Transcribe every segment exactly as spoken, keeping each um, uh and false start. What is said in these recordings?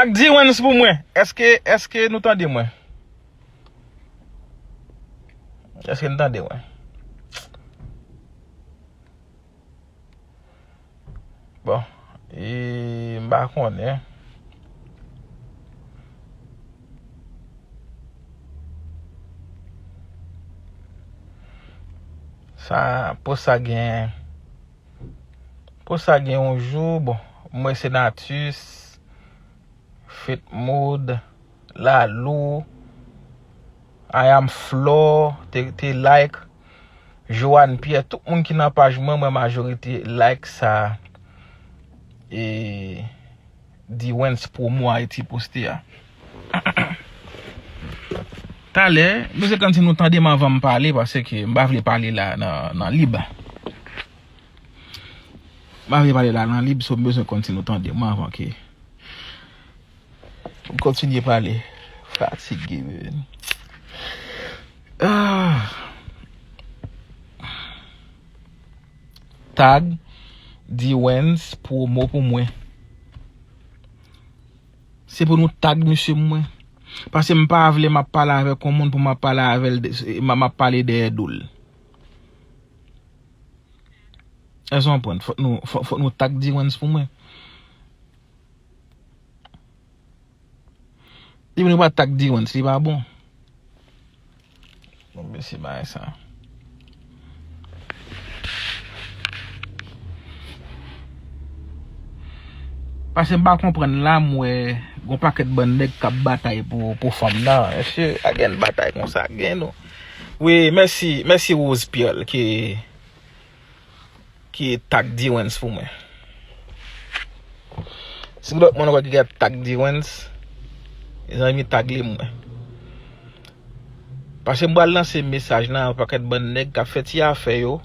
Tag Dwens pou mwen. Èske, èske nou tande mwen? Èske nou tande mwen? Bon, e, m pa konnen. Sa, pou sa gen, pou sa gen yon jou, bon, mwen se Natus. Faith Mode, Lalou, I am Flor, te, te like, Joanne Pierre, tout moun ki nan paj mwen, mwen majorite like sa, e, Dwens Promo Haiti poste a. Talè, nou se konn si nou tande m anvan m pale, paske m pa vle pale la nan, nan lib. M pa vle pale la nan lib, so m bezwen konn si nou tande m anvan ke M kontinye pale. Fatige, man. Ah. Tag Dwens Promo pou mwen. Se pou nou tag misye pou mwen. Paske m pa vle m ap pale avèk yon moun pou m ap pale avè l de, m ap, m ap pale dèyè do l. Èske w konprann? Fòk nou, fòk, fòk nou tag Dwens pou mwen. Depi nou pa tag Dwens, li pa bon. Bon, mesye, bagay sa. Paske m pa konprann la, m wè gon pakèt bann nèg k ap batay pou, pou fanm nan. Mesye, a gen batay konsa, gen nou. Wi, mèsi, mèsi Rose Pierre ki ki tag Dwens pou mwen. Si gen lòt moun ankò ki ka tag Dwens, mezanmi, tag li mwen. Paske m pral lanse mesaj nan yon pakèt bann nèg k ap fè ti afè yo.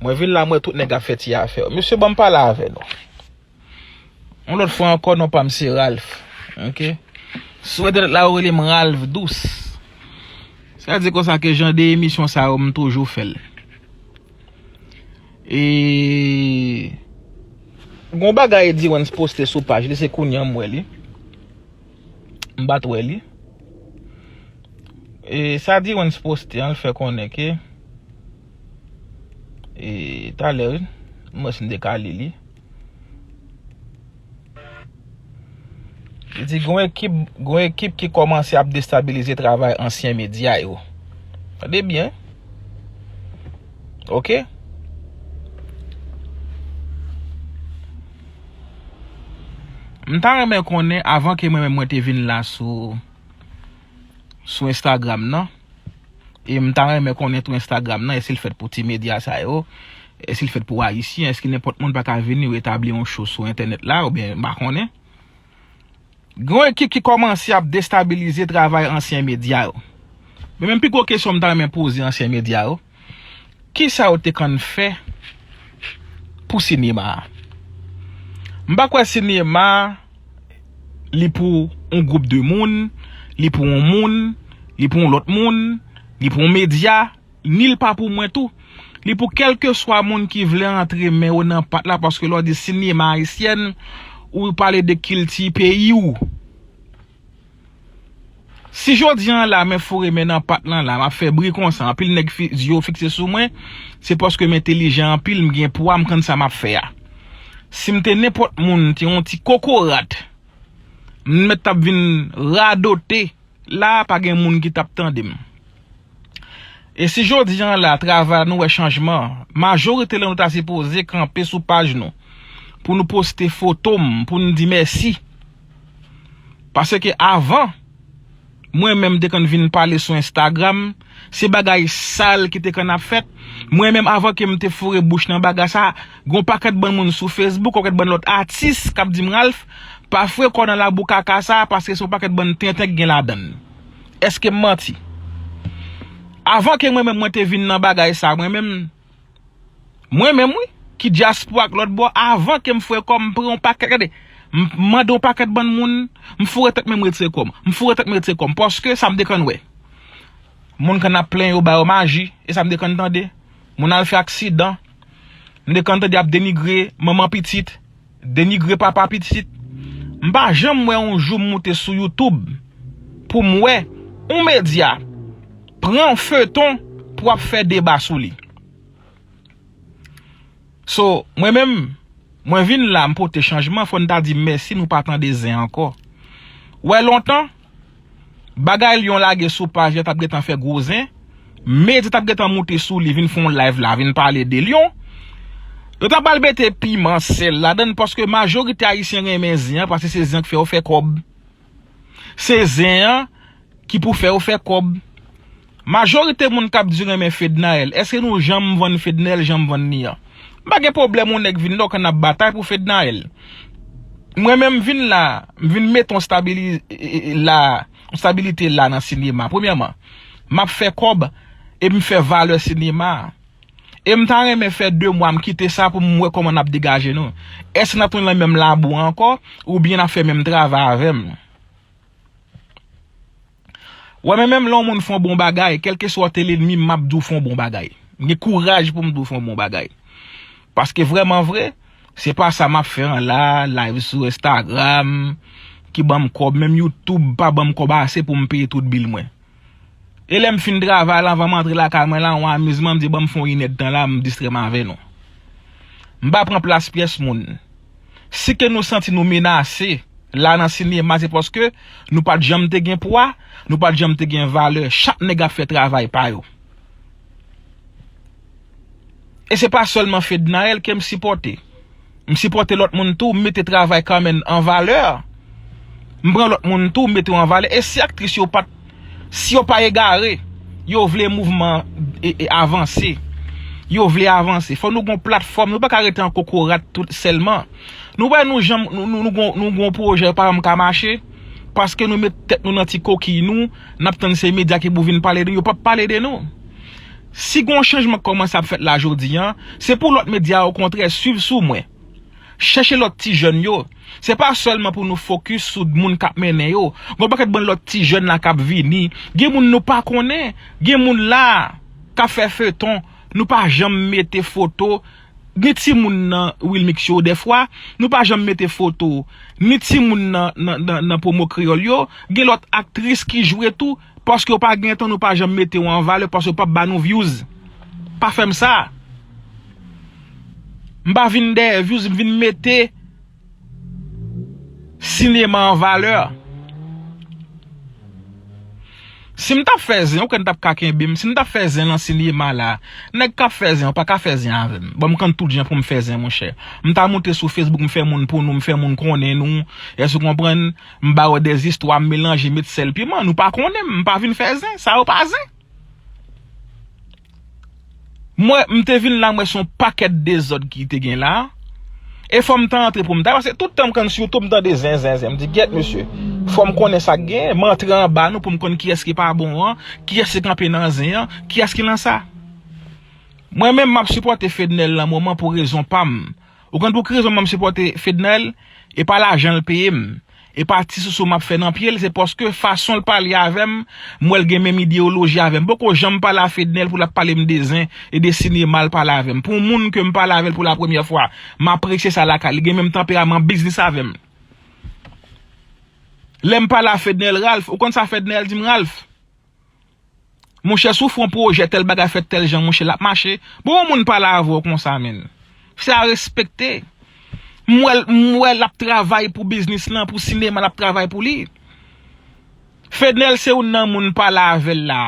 Mwen vin la, mwen tout nèg ap fè ti afè yo. Mesye, ban m pale avè nou. Yon lòt fwa ankò, non pa m se Ralph. Ok? Sou entènèt la, yo rele m Ralph Dous. Sa di konsa ke jan de emisyon sa yo, m toujou fè l. E gon bagay Dwens poste sou paj li, se kounye a m wè li. M pa t wè li. E sa Dwens poste an, l fè konnen ke, e talè, wi, m wè si m te ka li li. Li di, gon ekip, gon ekip ki kòmanse ap destabilize travay ansyen medya yo. Tande byen. Ok? M ta renmen konnen, avan ke mwen menm mwen te vin la sou, sou Instagram nan, e m ta renmen konnen tou Instagram nan, èske l fèt pou ti medya sa yo, èske l fèt pou Ayisyen, èske nenpòt moun pa ka vini retabli yon show sou entènèt la, oubyen m pa konnen. Gen yon ekip ki kòmanse ap destabilize travay ansyen medya yo. Men menm pi gwo kesyon m ta renmen poze ansyen medya yo, kisa yo te konn fè pou sinema a? M pa kwè sinema a, li pou yon gwoup de moun, li pou yon moun, li pou yon lòt moun, li pou yon medya, ni l pa pou mwen tou. Li pou kèlkeswa moun ki vle antre men yo nan pat la, paske lè w di sinema ayisyèn, ou pale de kilti peyi w. Si jodi an la, men foure men nan pat lan la, m ap fè bri konsa, anpil nèg fi, zye yo fikse sou mwen, se paske m entelijan anpil, m gen pwa, m konn sa m ap fè a. Si m te nenpòt moun, te yon ti kokorat, m mèt t ap vin radote la, pa gen moun ki t ap tande m. E si jodi an la, travay la, nou wè chanjman, majorite lan nou ta sipoze kanpe sou paj nou pou nou poste foto m, pou n di mèsi. Paske avan, mwen menm te konn vin pale sou Instagram, se bagay sal ki te konn ap fèt. Mwen menm, avan ke m te foure bouch nan bagay sa, gon pakèt bann moun sou Facebook, pakèt bann lòt atis k ap di m, Ralph, pa foure kò w nan labou kaka sa, paske se yon pakèt bann tenten k gen ladan l. Èske m manti? Avan ke mwen menm mwen te vin nan bagay sa, mwen menm, mwen menm wi, dyaspora ak lòt bò, avan ke m foure kò m, m pran yon pakèt, gade, m mande yon pakèt bann moun, m foure tèt mwen, m retire kò m, m foure tèt mwen, retire kò m, paske sa m te konn wè. Moun konn ap plenyen yo ba yo maji, e sa m te konn tande. Moun al fè aksidan, m te konn tande ap denigre manman pitit, denigre papa pitit. M pa janm wè yon jou m moute sou YouTube pou m wè yon medya pran yon feyton pou ap fè deba sou li. So, mwen menm, mwen vin la, m pote chanjman, fò n ta di m mèsi, nou pa tande zen ankò. Wè lontan, bagay Lyon lage sou paj la t ap gentan fè gwo zen, medya t ap gentan moute sou li, vin fè yon live la, vin pale de Lyon. Yo ta pral mete piman, sèl ladann, paske majorite Ayisyen renmen zen an, paske se zen an k fè yo fè kòb. Se zen an ki pou fè yo fè kòb. Majorite moun k ap di yo renmen Fednaelle, èske nou janm vann Fednaelle jan m vann li an? M pa gen pwoblèm yon nèg vin la, ou konn ap batay pou Fednaelle. Mwen menm m vin la, m vin mete yon stabili-, e, e, e, la, yon stabilite la nan sinema. Premyèman, m ap fè kòb e m fè valè sinema a. E m ta renmen fè de mwa m kite sa pou m wè kòman n ap degaje nou. Èske n ap tounen nan menm labou an ankò, oubyen n ap fè menm travay avè m? Wè, men menm lè yon moun fè yon bon bagay, kèlkeswa w te lènmi m, m ap di w fè yon bon bagay. M gen kouraj pou m di w fè yon bon bagay. Paske vrèman vre, se pa sa m ap fè an la, live sou Instagram, ki ban m kòb, menm YouTube pa ban m kòb ase pou m peye tout bil mwen. E lè m fin travay la, anvan m antre lakay mwen la, yon amizman, m di, "Ban m fè yon inèdtan la, m distrè m avè nou." M pa pran plas pyès moun. Si ke nou santi nou menase la nan sinema, se paske nou pa t janm te gen pwa, nou pa t janm te gen valè. Chak nèg ap fè travay pa yo. E se pa sèlman Fednaelle ke m sipòte. M sipòte lòt moun tou, m mete travay Carmen an valè. M pran lòt moun tou, m mete yo an valè. E si aktris yo pa t, si yo pa egare, yo vle mouvman e, e avanse. Yo vle avanse. Fò nou gon platfòm, nou pa ka rete an kokorat tout sèlman. Nou wè nou janm, nou, nou, nou gon, nou gon pwojè pa janm ka mache, paske nou met tèt nou nan ti kokiy nou, n ap tann se medya ki pou vin pale de nou, yo p ap pale de nou. Si gon chanjman k kòmanse ap fèt la jodi an, se pou lòt medya okontrè swiv sou mwen. Chèche lòt ti jèn yo. Se pa sèlman pou nou fokis sou moun k ap mennen yo. Gon pakèt bann lòt ti jèn la k ap vini. Gen moun nou pa konnen. Gen moun la k ap fè feyton. Nou pa janm mete foto. Gen timoun nan Wilmix yo dèfwa. Nou pa janm mete foto. Ni timoun nan, nan, nan, nan pwomo kreyòl yo. Gen lòt aktris ki jwe tou. Paske w pa gen tan, nou pa janm mete w an valè, paske w p ap ba nou views. Pa fè m sa. M pa vin dèyè views, m vin mete sinema an valè. Si m t ap fè zen, ou kwè n t ap ka kenbe m? Si m t ap fè zen nan sinema la, nèg k ap fè zen, ou pa ka fè zen avè m. Ban m konn tout jan pou m fè zen, monchè. M ta moute sou Facebook, m fè moun pou nou, m fè moun konnen nou. Èske w konprann? M ba yo dèzistwa, m melanje, met sèl, piman. Nou pa konnen m, m pa vin fè zen. Sa yo pa zen. Mwen, m te vin la, mwen se yon pakèt dezòd ki te gen la. E fò m ta antre pou m ta, paske tout tan m konn sou YouTube, m tande zen, zen, zen. M di, "Gyèt, mesye, fò m konnen sa k gen." M antre anba nou pou m konn kiyès ki pa bon an, kiyès ki kanpe nan zen an, kiyès ki nan sa. Mwen menm, m ap sipòte Fednaelle nan moman pou rezon pa m. Ou konn pou ki rezon m ap sipòte Fednaelle? E pa lajan l peye m. E pa ti sousou m ap fè nan pye l, se paske fason l pale avè m, m wè l gen menm ideyoloji avè m. M poko janm pale a Fednaelle pou l ap pale m de zen e de sinema l pale avè m. Pou yon moun ke m pale avè l pou la premyè fwa, m apresye sa lakay li, gen menm tanperaman biznis avè m. Lè m pale a Fednaelle, Ralph, ou konn sa Fednaelle di m, Ralph? Monchè, si w fè yon pwojè, tèl bagay fèt tèl jan, monchè, l ap mache. Bon, yon moun pale avè w konsa, menn. Se a respekte. M wè l, m wè l ap travay pou biznis lan, pou sinema, l ap travay pou li. Fednaelle se youn nan moun pale avè l la.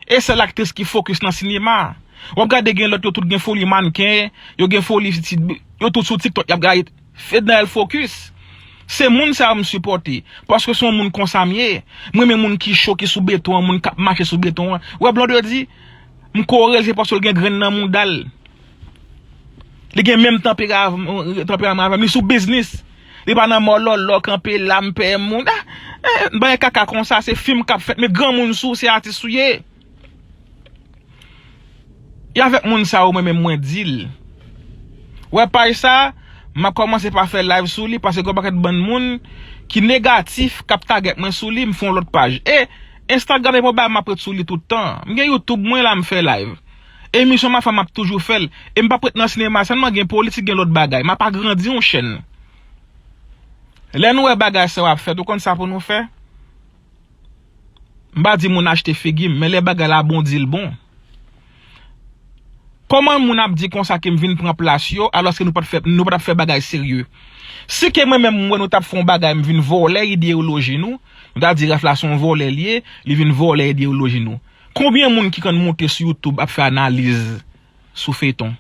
E sèl aktris ki fokis nan sinema. W ap gade gen lòt, yo tout gen foli mannken, yo gen foli ti, yo tout sou TikTok, y ap gade Fednaelle fokis. Se moun sa yo m sipòte. Paske se yon moun konsa m ye. M renmen moun ki cho, ki sou beton an, moun k ap mache sou beton an. Ou wè Blondedy, m kore l, se paske l gen grenn nan mouda l. Li gen menm tanpera-, tanperaman avè m. Li sou biznis. Li pa nan mòlòlò, kanpe la, m pè moun. Ah, eh, bagay kaka konsa, se fim k ap fèt. Men granmoun si w, se atis ou ye. E avèk moun sa yo, mwen menm, mwen di l. Wè paj sa, m ap kòmanse pa fè live sou li, paske gen yon pakèt bann moun ki negatif, k ap tagèt mwen sou li, m fè yon lòt paj. E Instagram e pa yon bagay m ap ret sou li tout tan. M gen YouTube mwen la, m fè live. Emisyon m ap fè, m ap toujou fè l. E m p ap ret nan sinema sèlman, gen politik, gen lòt bagay. M ap agrandi yon chèn. Lè nou wè bagay sa yo ap fèt, ou konn sa pou nou fè? M pa di moun achte figi m, men lè bagay la bon, di l bon. Kòman moun ap di konsa ke m vin pran plas yo, alòske nou pa t fè, nou pa t ap fè bagay serye? Si ke mwen menm, m wè nou t ap fè yon bagay, m vin vòlè ideyoloji nou, nou ta di Ralph la se yon vòlè li ye, li vin vòlè ideyoloji nou. Konbyen moun ki konn monte sou YouTube ap fè analiz sou feyton?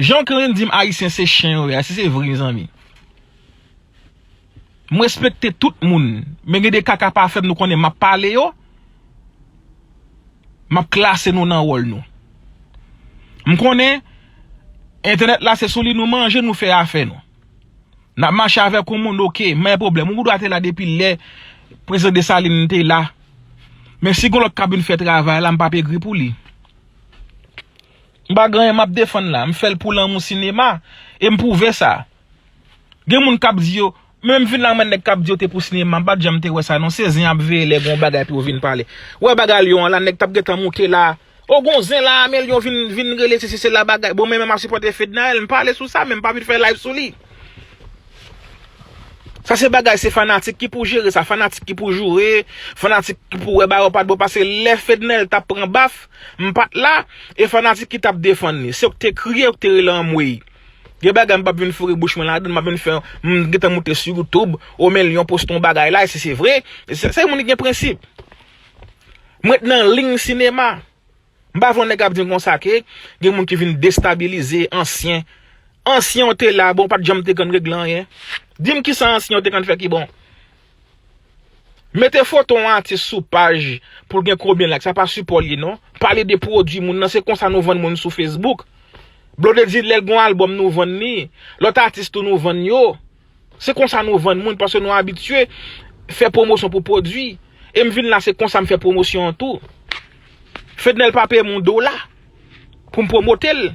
Jan Kerlin di m Ayisyen se chen yo ye, si se vre, mezanmi. M respekte tout moun, men gen de kaka pa fè m nou konnen m ap pale yo, m ap klase nou nan wòl nou. M konnen entènèt la se sou li nou manje, nou fè afè nou. N ap mache avèk yon moun, oke, m pa gen pwoblèm. Ou dwa te la depi lè Prezidan Desalin te la. Men si gen lòt k ap vin fè travay la, m p ap egri pou li. M pa gen anyen m ap defann la. M fè l pou lanmou sinema. E m pwouve sa. Gen moun k ap di yo, menm vin la, mwen nèg k ap di yo te pou sinema, m pa t janm te wè sa non. Se zen ap veye lè gen yon bagay pou yo vin pale. Wè bagay Lyon an la, nèg t ap gentan moute la. O, gon zen la, men Lyon vin, vin rele sesi sela bagay. Bon, men, men m ap sipòte Fednaelle, m pale sou sa, men m pa vin fè live sou li. Sa se bagay, se fanatik ki pou jere sa, fanatik ki pou joure, fanatik ki pou wè bagay yo pa t bon, paske lè Fednaelle t ap pran baf, m pa t la, e fanatik ki t ap defann li. Se yo k te kriye, yo k te rele anmwey. Gen bagay m p ap vin foure bouch mwen ladan, m ap vin fè, m gentan moute sou YouTube, o men Lyon poste yon bagay la, e si se vre, se, se moun ki gen prensip. M ret nan liy sinema. M pa vle yon nèg ap di m konsa ke gen moun ki vin destabilize ansyen. Ansyen yo te la, bon, pa t janm te konn regle anyen. Di m kisa ansyen yo te konn fè ki bon. Mete foto yon atis sou paj pou l gen konbyen like, sa pa sipò l ye non. Pale de pwodui moun nan, se konsa nou vann moun sou Facebook. Blondedy, lè l gen yon albòm, nou vann li. Lòt atis tou, nou vann yo. Se konsa nou vann moun, paske nou abitye fè pwomosyon pou pwodui. E m vin la, se konsa m fè pwomosyon an tou. Fednaelle pa peye m yon dola pou m pwomote l.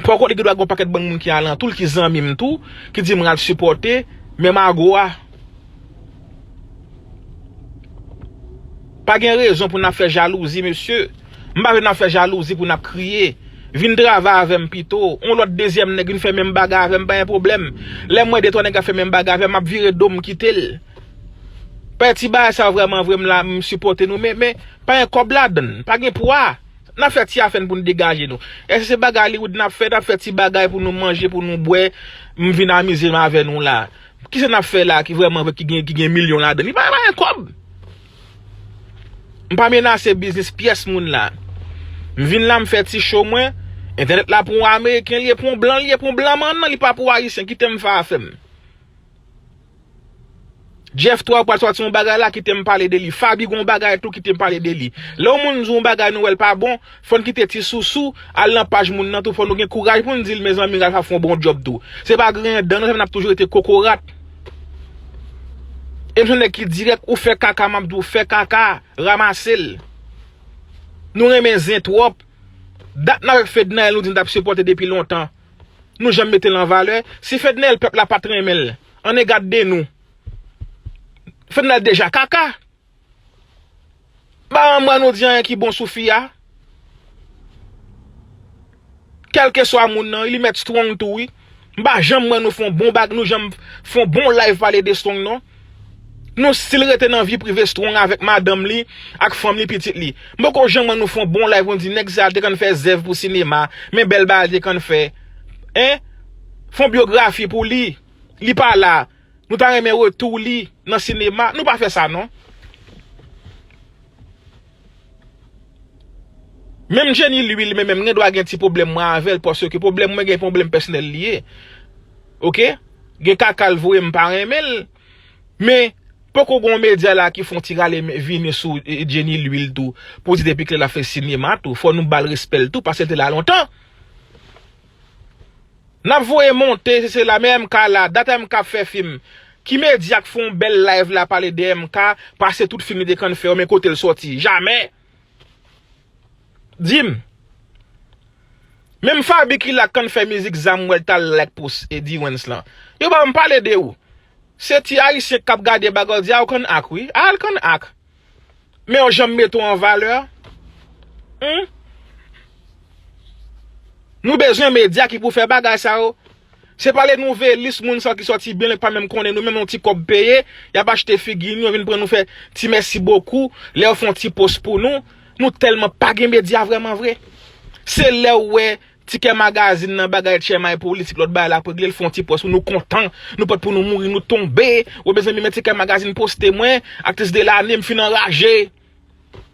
Pòkò li gen dwa gen yon pakèt bann moun ki alantou l, ki zanmi m tou, ki di m al sipòte, men mago a. Pa gen rezon pou n ap fè jalouzi, mesye. M pa vle n ap fè jalouzi pou n ap kriye. Vin travay avè m pito. On lòt dezyèm nèg vin fè menm bagay avè m, pa gen pwoblèm. Lè m wè de twa nèg ap fè menm bagay avè m, m ap vire do m kite l. Pa ti bagay sa vrèman vre m la, m sipòte nou, men, men pa gen kòb ladan l, pa gen pwa. N ap fè ti afè n pou n degaje nou. Èske se bagay Hollywood n ap fè, n ap fè ti bagay pou nou manje, pou nou bwè, m vin amize m avè nou la. Kisa n ap fè la ki vrèman vre, ki gen, ki gen milyon ladan l? Li pa, pa gen kòb. M pa menase biznis pyès moun la. M vin la, m fè ti show mwen. Entènèt la pou yon Ameriken li ye, pou yon blan li ye, pou yon blan mannan, li pa pou Ayisyen. Kite m fè afè m. Jeff twa pral sòti yon bagay la, kite m pale de li. Faby gon bagay tou, kite m pale de li. Lè yon moun di yon bagay nou wè l pa bon, fò n kite ti sousou al nan paj moun nan tou, fò nou gen kouraj pou n di l, mezanmi, Ralph ap fè yon bon djòb tou. Se pa griyen dan non, se n ap toujou rete kokorat. E m se yon nèg ki dirèk, ou fè kaka, m ap di w fè kaka, ramase l. Nou renmen zen twòp. Dat n avèk Fednaelle, nou di n t ap sipòte depi lontan. Nou janm mete l an valè. Si Fednaelle pèp la pa t renmen l, ann egad de nou. Fednaelle deja kaka. M pa janm wè nou di anyen ki bon sou fi a. Kèlkeswa moun nan, li mèt Strong tou wi. M pa janm wè nou fè yon bon bag, nou janm fè yon bon live pale de Strong non. Nou still rete nan vi prive Strong avèk madanm li, ak fanm li, pitit li. M poko janm wè nou fè yon bon live pou n di nèg sa te konn fè zèv pou sinema, men bèl bagay li te konn fè. Hein? Fè yon byografi pou li. Li pa la. Nou ta renmen retou li nan sinema. Nou pa fè sa non. Menm Jenny Louis li menm, menm gen dwa gen ti pwoblèm mwen avè l, paske pwoblèm mwen gen pwoblèm pèsonèl li ye. Oke? Gen kaka l voye m pa renmen l. Men, poko gen yon medya la ki fè yon ti rale vini sou, e, Jenny Louis tou, pou di depi kilè l ap fè sinema tou. Fò nou ba l respè l tou, paske l te la lontan. N ap voye monte, se, se la, men M K la, dat M K ap fè fim. Ki medya k fè yon bèl live la pale de M K, pase tout fim li te konn fè yo, men kote l sòti? Jamè! Di m. Menm Faby ki la k konn fè mizik zam wè l t al like post Eddy Wens lan. Yo pa m pale de ou. Se ti ayisyen k ap gade bagay yo di a ou konn ak wi. Al konn ak. Men yo janm mete w an valè. Hmm? Nou bezwen medya ki pou fè bagay sa yo. Se pa le nouvelis moun sa ki sòti byen, yo pa menm konnen nou, menm yon ti kòb peye, y ap achte figi nou, yo vin pran nou fè ti mèsi bokou, lè yo fè yon ti post pou nou, nou tèlman pa gen medya vrèman vre. Se lè w wè Tikè Magazin nan bagay tchèmay politik, lòt bagay la ap regle, l fè yon ti post pou nou kontan, nou pòt pou nou mouri, nou tonbe, ou mezanmi, men Tikè Magazin poste mwen, aktris de lane, m fin anraje.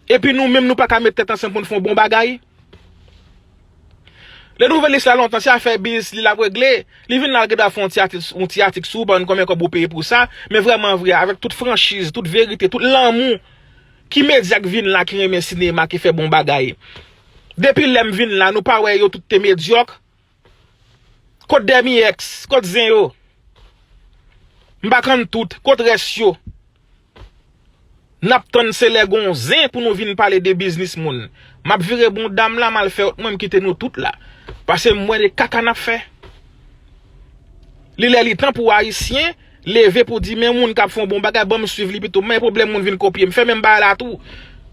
Epi nou menm, nou pa ka met tèt ansanm pou n fè yon bon bagay. Le nouvelis la lontan, se afè biznis li l ap regle. Li vin la, l gen dwa fè yon ti atik, yon ti atik sou ou, pa konn konbyen kòb ou peye pou sa. Men vrèman vre, avèk tout franchiz, tout verite, tout lanmou, ki medya k vin la ki renmen sinema, ki fè bon bagay? Depi lè m vin la, nou pa wè yo tout te medyòk? Kot Dèmi Èks? Kot zen yo? M pa konn tout. Kot rès yo? N ap tann se lè gon zen pou nou vin pale de biznis moun. M ap vire bounda m la, m al fè wout mwen, m kite nou tout la. Paske m wè de kaka n ap fè. Li lè li tan pou Ayisyen leve pou di, men moun k ap fè yon bon bagay, ban m swiv li pito. Men pwoblèm moun vin kopye m. Fè menm bagay la tou.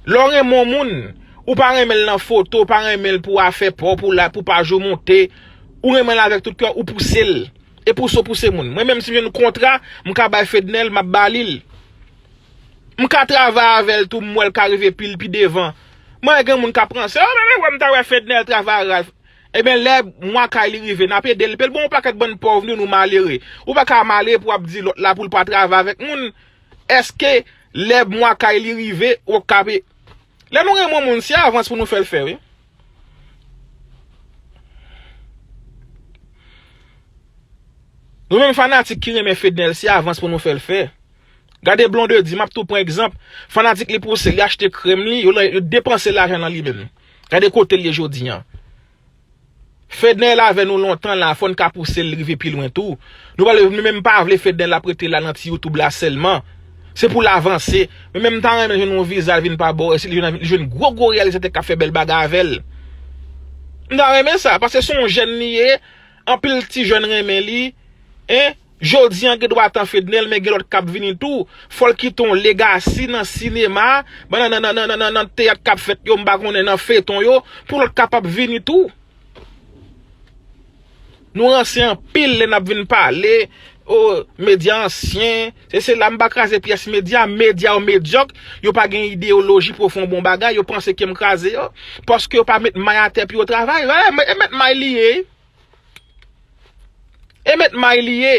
Lè w renmen yon moun, ou pa renmen l nan foto, ou pa renmen l pou afè pa w, pou la, pou paj ou monte. Ou renmen l avèk tout kè w, ou pouse l. E pouse w pouse moun. Mwen menm si m jwenn yon kontra, m ka bay Fednel, m ap ba li l. M ka travay avè l tou, m wè l ka rive pi, pi devan. Mwen gen moun k ap ranse, o, men, men, wè m ta wè Fednel travay ak Ralph. Ebyen, lè mwa kay li rive, n ap ede l. Epi l bon yon pakèt bann pòv, nou, nou malere. Ou pa ka malere pou w ap di lòt la pou l pa travay avèk moun. Èske lè mwa kay li rive, ou k ap. Lè nou renmen yon moun, se avans pou nou fè l fè, wi. Nou menm fanatik ki renmen Fednel, se avans pou nou fè l fè. Gade Blondedy, m ap tou pran egzanp. Fanatik li pouse, li achte krèm li, yo, yo depanse lajan nan li menm. Gade kote l ye jodi a. Fednel avè nou lontan la, fò n ka pouse l rive pi lwen tou. Nou pa vle, nou menm pa vle Fednel ap rete la nan ti YouTube la sèlman. Se pou l avanse. Men menm m ta renmen jwenn yon viza, l vin pa bò, si li jwenn, li jwenn gwo gwo reyalizatè k ap fè bèl bagay avè l. M ta renmen sa, paske se yon jèn li ye, anpil ti jèn renmen li. En, jodi a gen dwa tan Fednel, men gen lòt k ap vini tou. Fò l kite yon legasi nan sinema, nan, nan, nan teyat k ap fèt yo, m pa konnen nan feyton yo, pou lòt kapab vini tou. Nou ranse anpil lè n ap vin pale, o, medya ansyen, se, se la m pa kraze pyès medya, medya yo medyòk, yo pa gen ideyoloji pou yo fè yon bon bagay, yo panse ke m kraze yo, paske yo pa met may atè pou yo travay. E, e met may li ye. E met may li ye.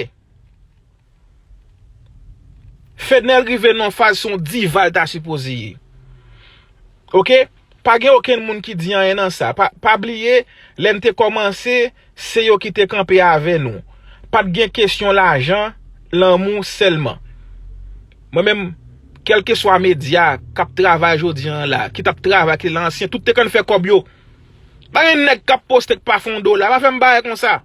Fednel rive nan yon faz se yon diva l ta sipoze ye. Oke? Pa gen okenn moun ki di anyen nan sa. Pa, pa bliye, lè n te kòmanse, se yo ki te kanpe avè nou. Pa t gen kesyon lajan, lanmou sèlman. Mwen menm, kèlkeswa medya k ap travay jodi a la, ki t ap travay, ki te nan ansyen, tout te konn fè kòb yo. Pa gen nèg k ap poste k pa fè yon dola. Pa fè m bagay konsa.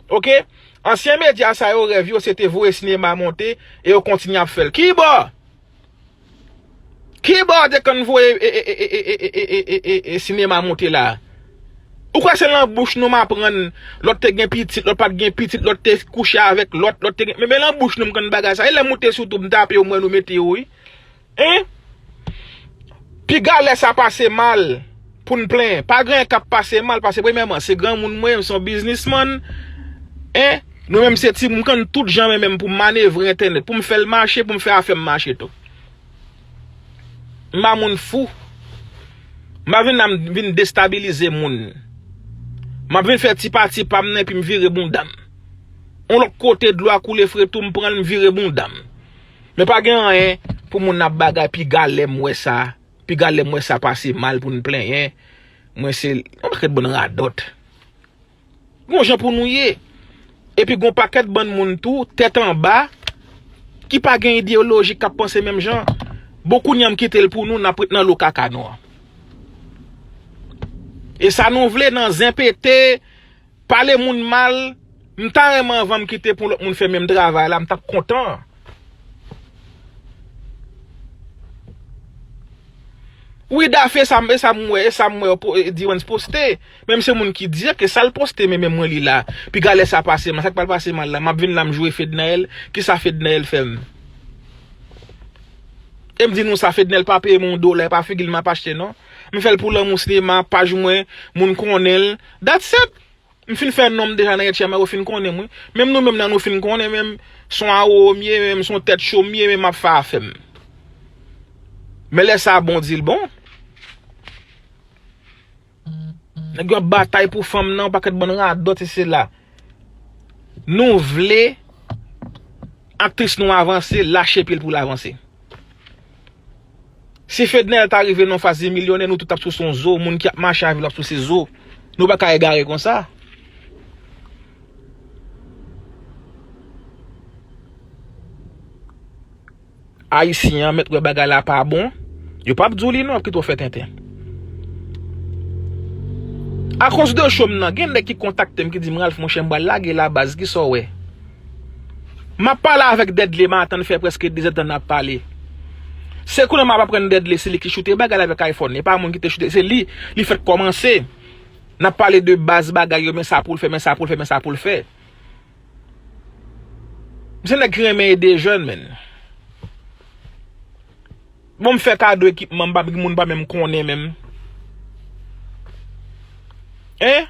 Oke? Ansyen medya sa yo, rèv yo, se te voye sinema monte e yo kontinye ap fè l. Kibò? Kibò te konn voye e, e, e, e, e, e, e, e, e, e, sinema monte la? Ou kwè se lan bouch nou m aprann lòt te gen pitit, lòt pa t gen pitit, lòt te kouche avèk lòt, lòt te gen, men, men lan bouch nou m konn bagay sa. E lè m moute sou tou m tape yo, m wè nou mete yo, wi. En? Piga lè sa pase mal pou n plenyen. Pa gen anyen k ap pase mal, paske premyèman, se granmoun mwen ye, m se yon biznismann. En? Nou menm se timoun, m konn tout jan men menm pou m manevre entènèt, pou m fè l mache, pou m fè afè m mache tou. M pa moun fou. M pa vin la m vin destabilize moun. M ap vin fè ti pati pa m nan epi m vire bounda m. Yon lòt kote dlo a koule fre tou, m pran l, m vire bounda m. Men pa gen anyen pou moun ap bagay piga lè m wè sa. Piga lè m wè sa pase mal pou n plenyen. Mwen se yon pakèt bann radòt. Gon jan pou nou ye. Epi gon pakèt bann moun tou, tèt anba, ki pa gen ideyoloji, k ap panse menm jan. Bon, kounye a m kite l pou nou, n ap ret nan lo kaka nou an. E sa nou vle nan zen pete, pale moun mal, m ta renmen anvan m kite pou lòt moun fè menm travay la, m t ap kontan. Wi, Dafe, sa m, e sa m wè, e sa m wè, po- e Direns poste. Menm se moun ki di ke sa l poste, men, men mwen li la. Piga lè sa pase mal, sa k pral pase mal la, m ap vin la, m joure Fednaelle, kisa Fednaelle fè m? E m di nou sa, Fednaelle pa peye m yon dola, e pa figi l m ap achte, non. M fè l pou lanmou sinema, paj mwen, moun konnen l. That's it. M fin fè non m deja nan H M I, yo fin konnen m, wi. Menm nou menm nan nou fin konnen, menm son awo m ye, menm son tèt cho m ye, menm m ap fè afè m. Men lè sa bon, di l bon. Nèg yo ap batay pou fanm nan, yon pakèt bann radòt, e se la. Nou vle aktris nou avanse, lache pye l pou l avanse. Si Fednaelle ta rive nan faz li milyonè, nou tout ap souse yon zo. Moun ki ap mache avè l ap souse zo. Nou pa ka egare konsa. Ayisyen an mèt wè bagay la pa bon. Yo p ap di w li non, yo ap kite w fè tenten. Akoz de cho m nan, gen nèg ki kontakte m, ki di m, Ralph, monchè, m pral lage la, baz, kisa w wè? M ap pale avèk Dèdle maten, n fè prèske dezèdtan n ap pale. Se kounye a m ap aprann Dèdle, se li ki choute bagay la avèk iPhone. E pa moun ki te choute, se li, li fèk kòmanse. N ap pale de baz bagay yo, men sa pou l fè, men sa pou l fè, men sa pou l fè. M se nèg ki renmen ede jèn, menn. Bon, m fè kado ekipman, m pa, moun pa menm konnen menm. Hein?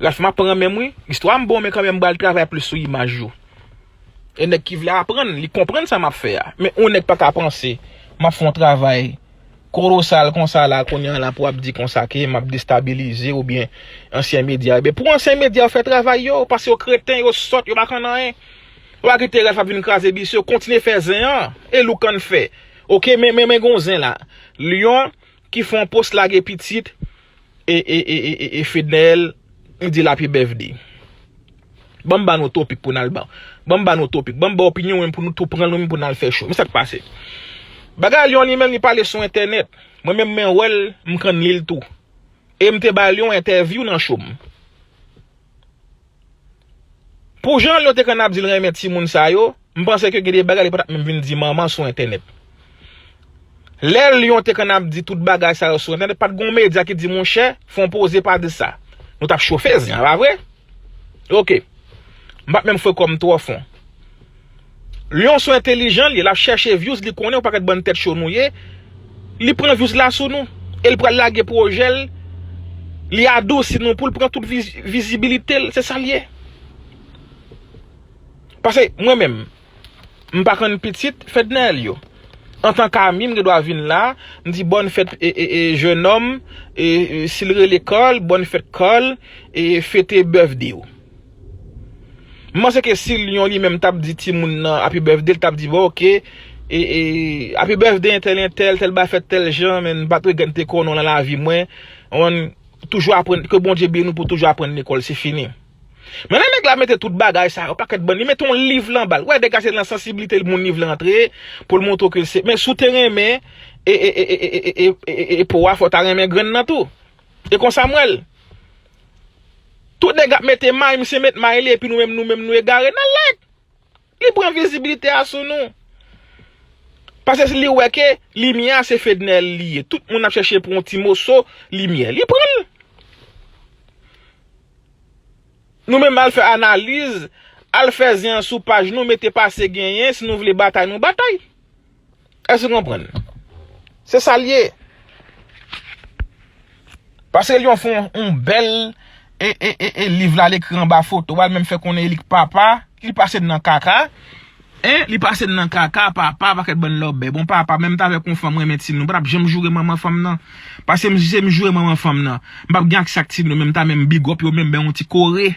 Ralph, m ap pran menm, wi. Istwa m bon, men kanmenm, m pral travay plis sou imaj yo. E nèg ki vle aprann, li konprann sa m ap fè a. Men yon nèg pa ka panse, m ap fè yon travay kolosal konsa la, kounye a la, pou w ap di konsa ke m ap destabilize oubyen ansyen medya. Ebyen, pou ansyen medya yo fè travay yo, paske yo kreten, yo sòt, yo pa konn anyen. Ou pa kite Ralph ap vin kraze bis yo, kontinye fè zen an. E Loukan fè. Oke, men, men, men gon zen la. Lyon ki fè yon post lage pitit e, e, e, e, e, e Fednaelle, li di l happy birthday. Ban m ba nou topik pou n al ba. Ban m ba nou topik. Ban m ba opinyon mwen pou nou tou pran l, nou menm pou n al fè cho. Men sa k pase. Bagay Lyon li menm li pale sou entènèt. Mwen menm mwen wè l, m konn li l tou. E m te ba l yon entèvyou nan cho m. Pou jan Lyon te konn ap di l renmen timoun sa yo, m panse ke gen de bagay li pa t ap menm vin di manman sou entènèt. Lè Lyon te konn ap di tout bagay sa yo sou entènèt, pa t gon medya ki di, monchè, fè yon poze, pa di sa. Nou t ap chofe zen an, pa vre? Oke. M p ap menm fwe kò m twò fon. Lyon se yon entèlijan li ye, l ap chèche views, li konnen yon pakèt bann tèt cho nou ye. Li pran views la sou nou. E l pral lage pwojè l, li adousi nou pou l pran tout viz- vizibilite l. Se sa l ye. Paske mwen menm, m pa konn pitit Fednaelle yo. Antanke ami, m gen dwa vin la, m di bòn fèt, e, e, e, jennonm, e, e, si l rele Carl, bòn fèt Carl, e, fete birthday w. M panse ke si Lyon li menm t ap di timoun nan happy birthday, l t ap di, bon, oke, e, e, happy birthday entèl, entèl, tèl bagay fèt tèl jan, men m pa t regrèt m te konnen w nan lavi mwen. Ou konprann, toujou aprann, ke Bondye beni w pou toujou aprann lekòl, se fini. Men lè nèg la mete tout bagay sa yo, pakèt bann, li mete yon liv lan ba l. Wè, dega se nan sansiblite moun liv lan antre, pou l montre w ke l se, men si w te renmen, e, e, e po a, fò w ta renmen grenn nan tou. E konsa m wè l. Tout nèg ap mete may, misye met may li, epi nou menm, nou menm, nou egare nan lèk. Li pran vizibilite a sou nou. Paske li wè ke limyè a se Fednaelle li ye. Tout moun ap chèche pou yon ti moso limyè. Li pran l. Nou menm al fè analiz, al fè zen an sou paj nou, mete pase genyen, si nou vle batay, nou batay. Èske w konprann? Se sa l ye. Paske Lyon fè yon, yon bèl e, e, e, e liv la, l ekri anba foto a, l menm fè konnen li k papa, li pase nan kaka. Hein? Li pase nan kaka, papa, pakèt bann lòbèy. Bon, papa, menm t avèk yon fanm renmen timoun, nou pa t ap janm joure manman fanm nan. Paske m, si se m joure manman fanm nan, m p ap gen aksè ak timoun yo, menm ta menm big up yo, menm bay yon ti kore.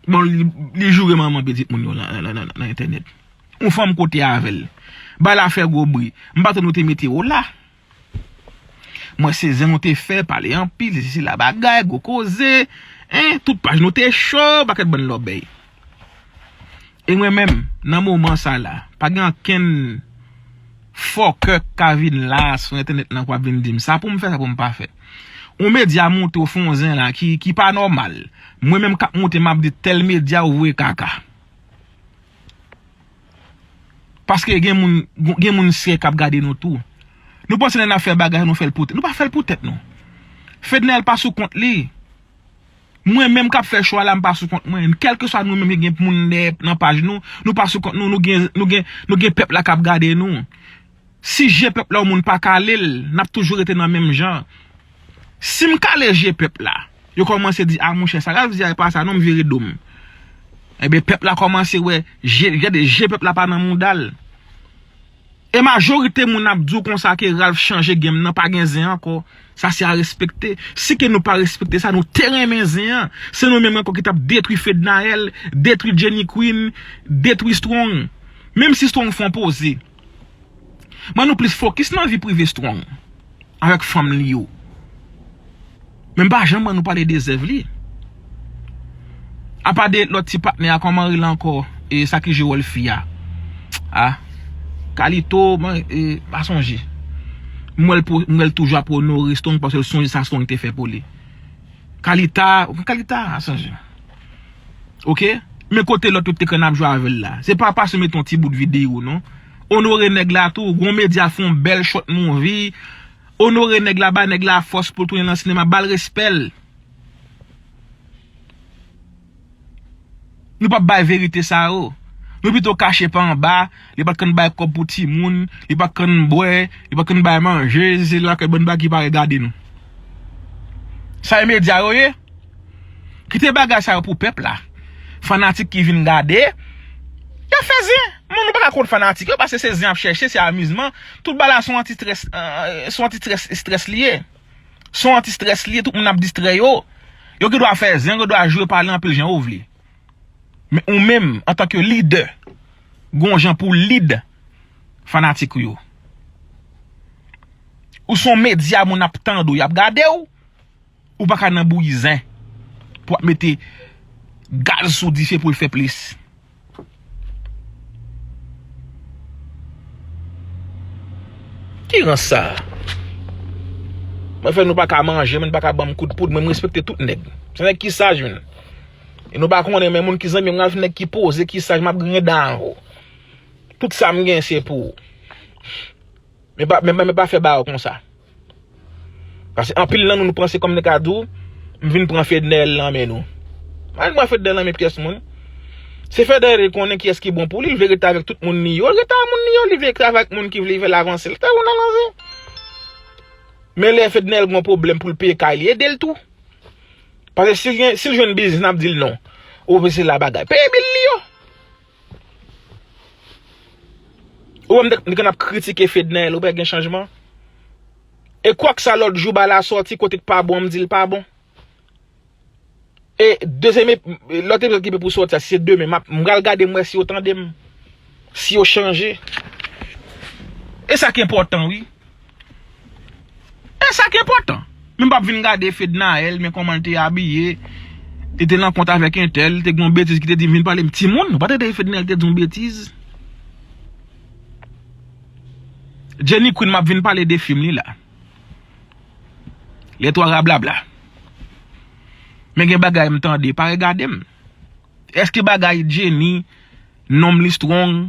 Bon, li, li joure manman pitit moun yo nan, nan, nan, nan entènèt. Yon fanm kote avè l. Bagay la fè gwo bri. M pa tande nou te mete yo la. Mwen se zen nou te fè, pale anpil, se sila bagay, gwo koze. Hein, tout paj nou te cho, pakèt bann lòbèy. E mwen menm, nan moman sa la, pa gen ankenn fòkè k ka vin la sou entènèt lan k ap vin di m sa pou m fè, sa pou m pa fè. Yon medya monte w fè yon zen la ki, ki pa nòmal. Mwen menm k ap monte, m ap di tèl medya ou voye kaka. Paske gen moun, gen moun serye k ap gade nou tou. Nou panse lè n ap fè bagay, nou fè l pou tèt. Nou pa fè l pou tèt nou. Fednaelle pa sou kont li. Mwen menm k ap fè cho a la, m pa sou kont mwen. Kèlkeswa nou menm ki gen moun dèyè nan paj nou, nou pa sou kont nou, nou gen, nou gen, nou gen pèp la k ap gade nou. Si je pèp la yon moun pa kale l, n ap toujou rete nan menm jan. Si m kale je pèp la, yo kòmanse di, "A monchè, sa Ralph di a, e pa sa non, m vire do m." Ebyen, pèp la kòmanse wè, je, gade, je pèp la pa nan mouda l. E majorite moun ap di w konsa ke Ralph chanje game nan, pa gen zen ankò. Sa se a respekte. Si ke nou pa respekte sa, nou te renmen zen an. Se nou menm ankò ki t ap detwi Fednaelle, detwi Jenny Queen, detwi Strong. Menm si Strong fè yon poze. Mwen nou plis fokis nan vi prive Strong avèk fanm li yo. Men m pa janm wè nou pale de zèv li. Apa de lòt ti patnè a, kòman rele ankò? E sa ki jwe wòl fi a? A. Kalito, mwen, e, pa sonje. M wè l pou, m wè l toujou ap onore Strong paske l sonje sa Strong te fè pou li. Kalita, Kalita, a sonje. Oke? Men kote lòt yo te konn ap jwe avè l la. Se pa pase w mete yon ti bout videyo, non. Onore nèg la tou, gon medya fè yon bèl short movie. Onore nèg la, ba nèg la fòs pou l tounen nan sinema, ba l respè l. Nou p ap bay verite sa yo. Nou pito kache pa anba, li pa t konn bay kòb pou timoun, li pa t konn bwè, li pa t konn bay manje, se lakay bann bagay ki pa regade nou. Sa e medya yo ye? Kite bagay sa yo pou pèp la. Fanatik ki vin gade, y ap fè zen. Moun nou pa ka kont fanatik yo, paske se zen y ap chèche, se amizman. Tout bagay la se yon anti-strès, euh, se yon anti-strès, strès li ye. Se yon anti-strès li ye, tout moun ap distrè yo. Yo gen dwa fè zen, yo gen dwa jwe pale anpil jan yo vle. Men ou menm, antanke lidè, gon jan pou w lid fanatik ou yo. Ou se yon medya, moun ap tande w, y ap gade w. Ou pa ka nan bouyi zen pou w ap mete gaz sou dife pou l fè plis. Ki rans sa? Mwen fè nou pa ka manje, mwen pa ka ban m kout poud, mwen m respekte tout nèg. Se nèg ki saj, menn. E nou pa konnen, men moun ki zanmi m, nèg ki poze, ki saj, m ap griyen dan avè w. Tout sa m gen, se pou ou. Men pa, men, men, men pa fè bagay konsa. Paske anpil nan nou, nou panse kòm nèg ka di w, m vin pran Fednaelle nan men nou. Pa vin pran Fednaelle nan men pyès moun. Se Fednaelle li konnen kiyès ki bon pou li, li vle rete avèk tout moun li yo, li rete avèk moun li yo, li vle travay ak moun ki vle fè l avanse, li te ou nan lanze. Men lè Fednaelle gen yon pwoblèm pou l peye kay li, ede l tou. Paske si l gen, si l jwenn biznis, n ap di l non. Ou vle se la bagay. Peye bil li yo. Ou wè m te, m te konn ap kritike Fednaelle, ou wè gen chanjman. E kwak sa lòt jou ba la sòti kote k pa bon, m di l pa bon. E dezyèm ep-, lòt epizòd ki gen pou sòti a, si se demen, m ap, m pral gade m wè si yo tande m, si yo chanje. E sa ki enpòtan, wi. E sa ki enpòtan. Men m p ap vin gade Fednaelle, men kòman l te abiye. Li te nan kont avèk entèl, li te gen yon betiz ki te di m vin pale m timoun. Ou pa tande Fednaelle te di yon betiz? Jenny Queen, m ap vin pale de fim li la. Les trois rablabla. Men gen bagay m tande, pa regade m. Èske bagay Jenny, nonm li Strong,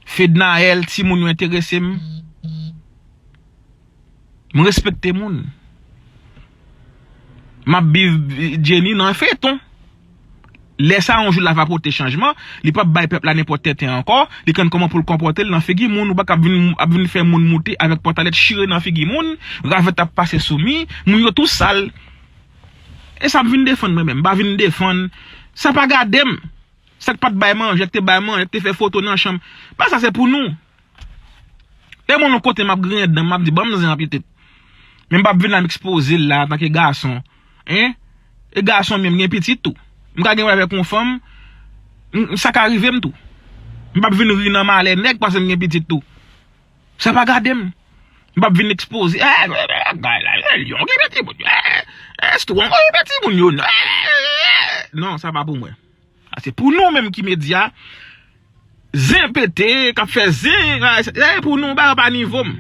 Fednaelle, timoun yo enterese m? M respekte moun. M ap viv Jenny nan feyton. Lè sa yon jou l ava pote chanjman, li p ap bay pèp la nenpòt tenten ankò, li konn kòman pou l konpòte l nan figi moun, ou pa ka ap vin, ap vin fè moun moute avèk pantalèt chire nan figi moun, ravèt ap pase sou mi, moun yo tou sal. E sa m vin defann mwen menm, m pa vin defann, sa pa gade m. Sa k pa t bay manje, k te bay manje, k te fè foto nan chanm. Ba sa se pou nou. Lè mwen nan kote m ap griyen dan, m ap di, "Ban m zen an pitit." Men m p ap vin la m ekspoze l la antanke gason. Hein? E gason m ye, m gen pitit tou. M ka gen avèk yon fanm, m, sa ka rive m tou. M p ap vin ri nan malè nèg paske m gen pitit tou. Sa pa gade m. M p ap vin ekspoze. Eh, eh, eh, gay la, eh, Lyon, ki mete moun yo. Eh, eh, Strong, ki mete moun yo. Eh, eh, eh. Non, sa pa pou mwen. A, se pou nou menm ki medya. Zen pete, k ap fè zen. A, se, eh, pou nou, ba yo pa nivo m.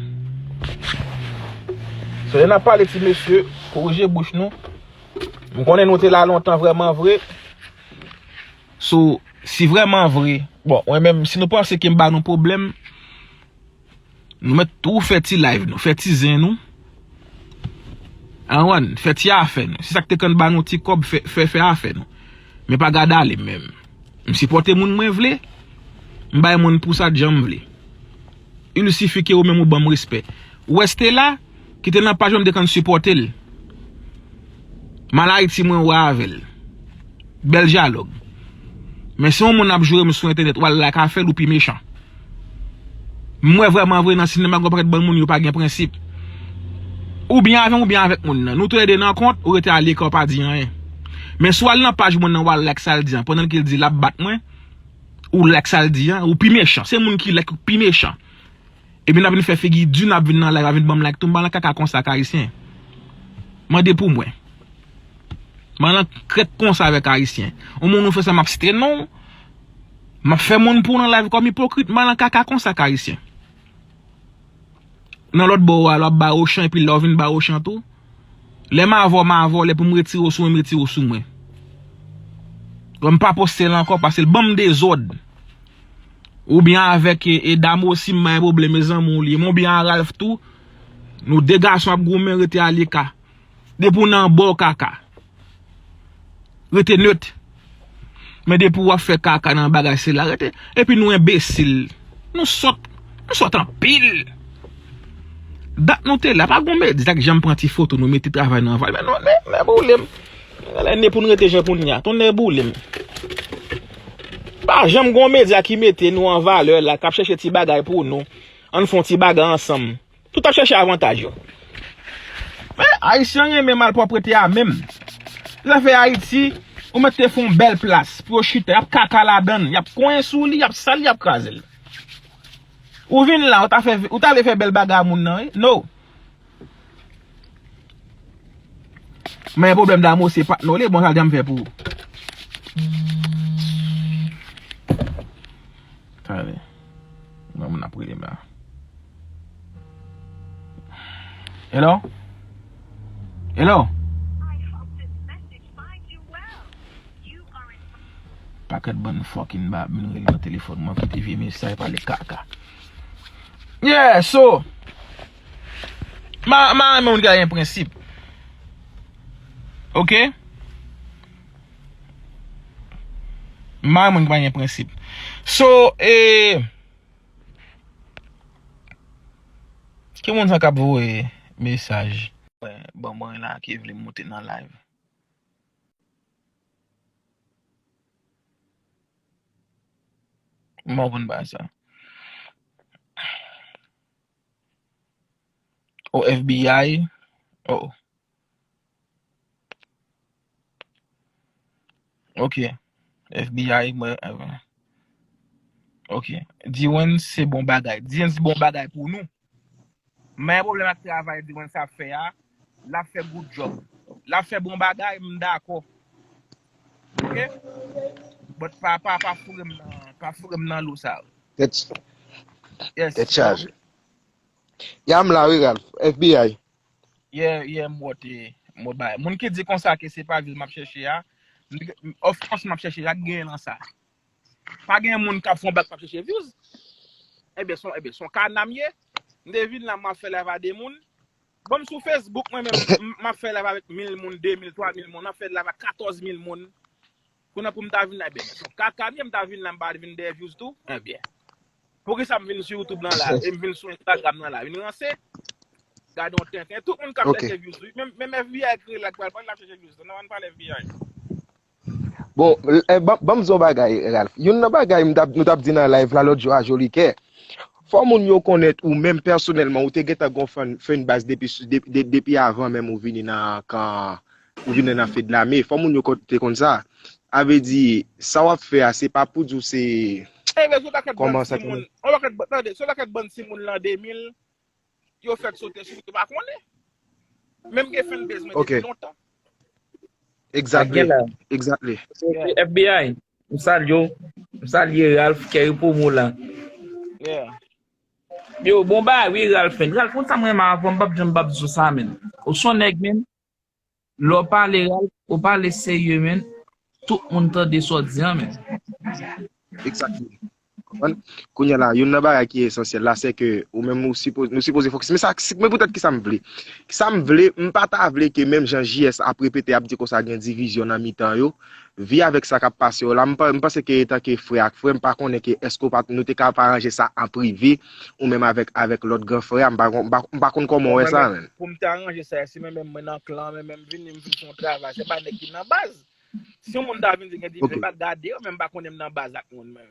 So, lè n ap pale ti mesye, korije bouch nou. M konnen nou te la lontan vrèman vre. So, si vrèman vre, bon, mwen menm, si nou panse ke m ba nou pwoblèm, Nou mèt tou fè ti live nou, fè ti zen nou. Anwann, fè ti afè nou. Se sa k te konn ba nou ti kòb, fè, fè, fè afè nou. Men pa gade ale menm. M sipòte moun mwen vle. M bay moun pou sa jan m vle. Il sifi ke ou menm ou ban m respè. Ou wè Stella, ki te nan paj mwen, m te konn sipòte l. M al Ayiti, mwen wè avè l. Bèl dyalòg. Men si yon moun ap joure m sou entènèt, w al like afè l, ou pi mechan. M wè vrèman vre nan sinema gen yon pakèt bann moun yo pa gen prensip. Ou byen avè m, ou byen avèk moun nan. Nou toulède nan kont, ou rete aleka, ou pa di anyen. Men si w al nan paj moun nan, w al like sa l di an, pandan ke l di l ap bat mwen, ou like sa l di an, ou pi mechan. Se moun ki like ou pi mechan. Epi n ap vin fè figi di, n ap vin nan live, ap vin ban m like tou, m pa nan kaka konsa ak Ayisyen. Mande pou mwen. M pa nan krèt konsa avèk Ayisyen. Yon moun ou fè sa, m ap strennen w. M ap fè moun pou w nan live kòm ipokrit, m pa nan kaka konsa ak Ayisyen. Nan lòt bò w al, w ap bay ochan, epi lè w vin bay ochan tou. Lè m avè w, m avè w, lè pou m retire w sou mwen, m retire w sou mwen. Bon, m pa poste l ankò, paske l ban m dezòd. Oubyen avèk, e, e, Damo osi, m pa gen pwoblèm, e zanmi w li ye. Men oubyen a Ralph tou, nou de gason ap goumen, rete aleka. Depi w nan bò kaka, rete nèt. Men depi w ap fè kaka nan bagay sila, rete. Epi nou enbesil. Nou sòt. Nou sòt anpil. Dat nou te la, pa gon medya k janm pran ti foto nou mete travay nou an valè. Men nou, men, men boule m. Gade ne pou n rete jan pou n ye a. Tonnè boule m. Pa janm gon medya ki mete nou an valè la, k ap chèche ti bagay pou nou. Ann fè yon ti bagay ansanm. Tout ap chèche avantaj yo. Men, Ayisyen renmen malpwòpte a menm. Zafè Ayiti, ou mèt te fè yon bèl plas pou yo chita, y ap kaka ladan l, y ap konyen sou li, y ap sal li, y ap kraze l. Ou vin la, ou ta fè, ou ta vle fè bèl bagay a moun nan, wi. No. Men pwoblèm Damo se patnè w li, bon, sa l janm fè pou ou. Tande. Mwen moun ap rele m la. Hello? Hello? Pakèt bann fucking bab vin rele nan telefòn mwen, kite vye mesaj pale kaka. Yeah, so, ma, ma renmen moun ki pa gen prensip. Ok? Ma renmen moun ki pa gen prensip. So, e, ki moun sa k ap voye mesaj? Bon, bon, la ki vle monte nan live. Mwen konn pa sa. O F B I. Oh. Ok. F B I, mwen, euh, ok. Diwen se bon bagay. Diwen se bon bagay pou nou. Men pwoblèm ak travay Diwen sa ap fè a, l ap fè good job. L ap fè bon bagay, m dakò. Ok? But pa, pa, pa foure m nan, pa foure m nan lo sa. Tèt, yes, tèt chaje. Ya m la wi, Ralph, F B I. Yeah, yeah, m wè te, m wè bay. Moun ki di konsa ke se pa views m ap chèche a, m, of course m ap chèche, sa k genyen nan sa? Pa gen moun k ap fè yon bak p ap chèche views. Ebyen, se yon, ebyen, se yon kana m ye. M te vin la, m ap fè live a de moun. Bon, m sou Facebook, mwen menm, m, m ap fè live avèk mil moun, de mil, twa mil moun, m ap fè live ak katòz mil moun. Kounye a pou m ta vin la, ebyen, se yon kaka m ye, m ta vin la, m pa vin dèyè views tou. Ebyen, poukisa m vin sou YouTube lan la, e m vin sou Instagram lan la, vin ranse? Gade yon tenten. Tout moun k ap chèche views, wi. Menm, menm F B I kreye l ak pral pran, l ap chèche views tou. Non, ann pale F B I. Bon, eh, ban, ban m di yon bagay, Ralph. Youn nan bagay m t ap, nou t ap di nan live la lòt jou a, Jolikè. Fò moun yo konnen ou menm pèsonèlman, ou te gentan gon fan, fan baz depi, de, de, depi avan menm ou vini nan kan, ou vini nan Fedlame. Fò moun yo kon-, te konn sa. A vle di, sa w ap fè a, se pa pou di w se, kòman sa, yon pakèt bann timoun, yon pakèt bann, tande, se yon pakèt bann timoun lan de mil, yo fèk sote sou, yo pa konnen. Menm gen fanbase mwen depi lontan. Exactly. Exactly. F B I, m salye w. M salye Ralph, kè repo mou la. Yeah. Yo, bon bagay, wi, Ralph, men. Ralph, konn sa mwen renmen avè w, m p ap janm p ap di w sa, men. Ou se yon nèg, men. Lè w pale, Ralph, ou pale serye, men. Tout moun tande sa w di an, men. Exactly. Konprann? Kounye a la, youn nan bagay ki esansyèl la, se ke ou menm ou sipo-, nou sipoze fokis. Men sa, si, men poutèt ki sa m vle. Sa m vle, m pa ta vle ke menm jan J S ap repete, ap di konsa gen divizyon nan mitan yo, vi avèk sa k ap pase yo la, m pa, m panse ke etanke frè ak frè, m pa konnen ke èske w pa, nou te ka pa ranje sa an prive, ou menm avèk, avèk lòt gran frè a, m pa, m pa, m pa konn kòman w wè sa, menm, men. Pou m te aranje sa, si mwen menm mwen nan klan, mwen menm vini, m vin fè yon travay, se pa nèg ki nan baz. Si yon moun ta vin di gen divizyon, m pa gade yo, men m pa konnen m nan baz ak moun, men.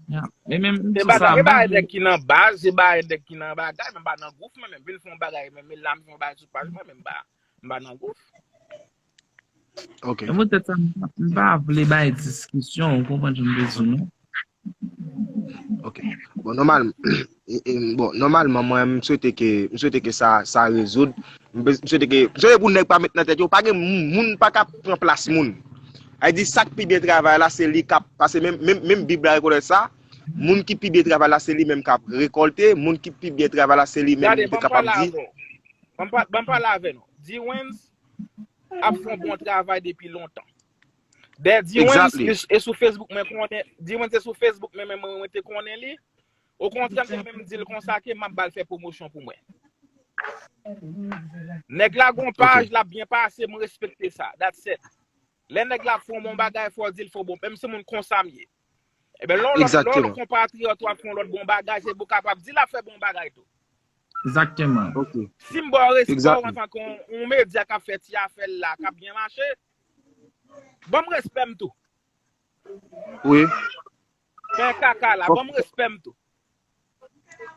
Ya. Men menm se bagay, e bagay nèg ki nan baz, se bagay nèg ki nan bagay, men m pa nan gwouf, mwen menm vin fè yon bagay, men, men la m fè yon bagay sou paj mwen, men m pa, m pa nan gwouf. Ok. E poutèt sa, m pa, m pa vle bay diskisyon, ou konprann jan m vle di w, non? Ok. Bon, nòmal, e, e, bon, nòmalman, mwen, m swete ke, m swete ke sa, sa rezoud. M, m swete ke, m swete pou nèg pa met nan tèt yo, pa gen moun, moun pa ka pran plas moun. Ay di sa k pi byen travay la, se li k ap, paske menm, menm, menm Bib la rekonèt sa, moun ki pi byen travay la, se li menm k ap rekòlte, moun ki pi byen travay la, se li menm ki kapab di. Ban m pale avè nou. Dewens ap fè yon bon travay depi lontan. Dè Dewens e sou Facebook mwen konnen, Dewens e sou Facebook mwen, mwen, mwen te konnen li. Okontrè, m te menm di l konsa ke m ap ba l fè pwomosyon pou mwen. Nèg la gon paj, l ap byen pase, m respekte sa. That's it. Lè nèg la ap fè yon bon bagay, fò w di l fè yon bon. Menm si moun konsa m ye. Ebyen, lè yon lòt, lè yon lòt konpatriyòt ou ap fè yon lòt bon bagay, se pou w kapab di l ap fè bon bagay tou. Egzakteman. Ok. Si m ba w respè w antanke yon, yon medya k ap fè ti afè l la, k ap byen mache, ban m respè m tou. Wi. Fè kaka la, ban m respè m tou.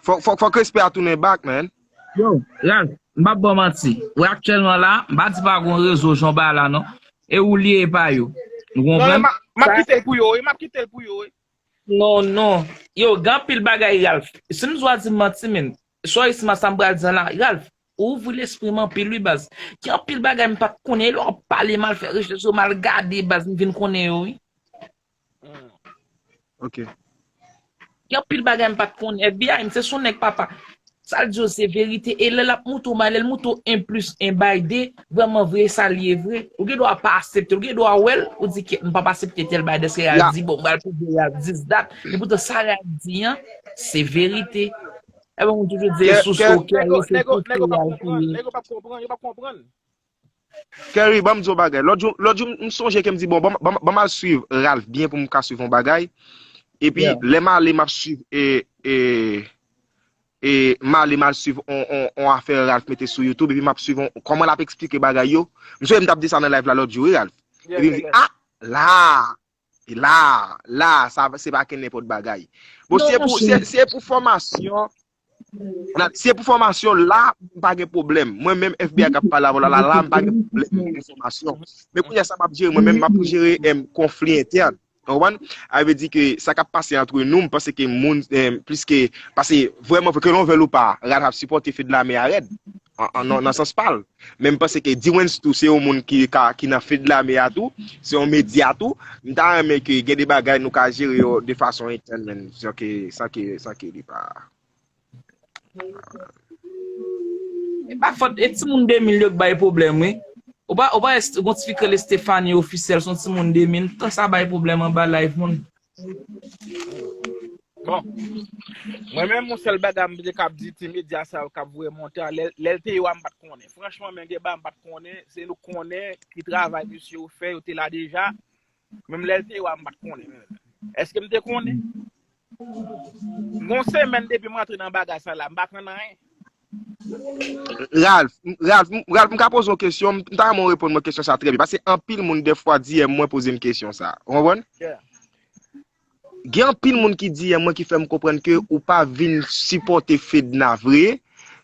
Fòk, fòk, fòk respè a tounen back, man. Yo, Ralph, m p ap ba w manti. Wè aktyèlman la, m pa di pa gon rezo jan w bay la, non. E ou li ye, e pa yo. Nou konprann? M ap kite l pou yo, wi, m ap kite l pou yo, wi. Non, non. Yo, gen anpil bagay, Ralph. Si m swa di m manti, men. Sòrisman, sa m pral di an la, Ralph, ou ouvri lespri m anpil, wi, baz. Gen anpil bagay m pa t konnen, lè w ap pale, m al fè rechèch yo, m al gade, baz, m vin konnen yo, wi. Ok. Gen anpil bagay m pa t konnen. F B I, m se sou nèg papa. Sa l di yo se verite. E lè l ap moutre w bagay, lè l moutre w en plis en bay de, vrèman vre, sa l ye vre. Ou gen dwa pa aksepte l, ou gen dwa wè l, ou di, "Kèt, m p ap aksepte tèl bay dèske y al di, bon, m pral pwouve y al dis dat." Men poutan, sa y al di an, se verite. Ebyen, moun toujou di, e sous o kè, se tout yo p ap konprann, nèg yo p ap konprann, yo p ap konprann. Kerry, ban m di w bagay. Lòt jou, lòt jou, m sonje ke m di, bon, ban m, ban m, ban m al swiv Ralph byen pou m ka swiv yon bagay. Epi, lè m ale, m ap swiv, e, e, e, m ale, m al swiv on, on, on afè Ralph mete sou YouTube, epi m ap swiv on, kòman l ap eksplike bagay yo. M sonje m t ap di sa nan live la lòt jou, wi, Ralph. Epi m di, a, la, E la, la, sa, se pa ken nenpòt bagay. Bon, si e pou, si e, si e pou fòmasyon, si e pou fòmasyon, la, m pa gen pwoblèm. Mwen menm, F B I k ap pale avè w la, la, la, m pa gen pwoblèm pou enfòmasyon. Men kounye a, sa m ap jere, mwen menm, m ap jere, em, konfli entèn. Ou konprann? Sa vle di ke sa k ap pase antre nou, m panse ke moun, em, pliske, paske vrèman, ke l vle l ou pa, Ralph ap sipòte Fedlame a rèd. An, an, nan, nan sans pa l. Men m panse ke Dewens tou, se yon moun ki ka, ki nan fed lame a tou, se yon medya tou. M ta renmen ke gen de bagay nou ka jere yo de fason entèn, men san ke, san ke, san ke li pa. E pa fòt, e timoun de mil yo k bay pwoblèm, wi. Ou pa, ou pa wè gon ti fi k rele Stephanie Officiel, se yon timoun de mil, tan sa bay pwoblèm anba live moun. Bon. Mwen menm, yon sèl bagay m te kab di ti medya sa yo k ap voye monte a, lè, lè l te yo a, m pa t konnen. Franchman, men gen bagay m pa t konnen, se nou konnen ki travay mesye yo fè, yo te la deja. Menm lè l te yo a, m pa t konnen. Èske m te konnen? Gon semèn depi m antre nan bagay sa la, m pa konn anyen. Ralph, m, Ralph, m, Ralph, m ka poze yon kesyon, m, m ta renmen w reponn mwen kesyon sa trè byen, paske anpil moun dèfwa D M mwen poze m kesyon sa. Ou konprann? Yeah. Gen anpil moun ki D M mwen ki fè m konprann ke ou pa vin sipòte Fedna vre,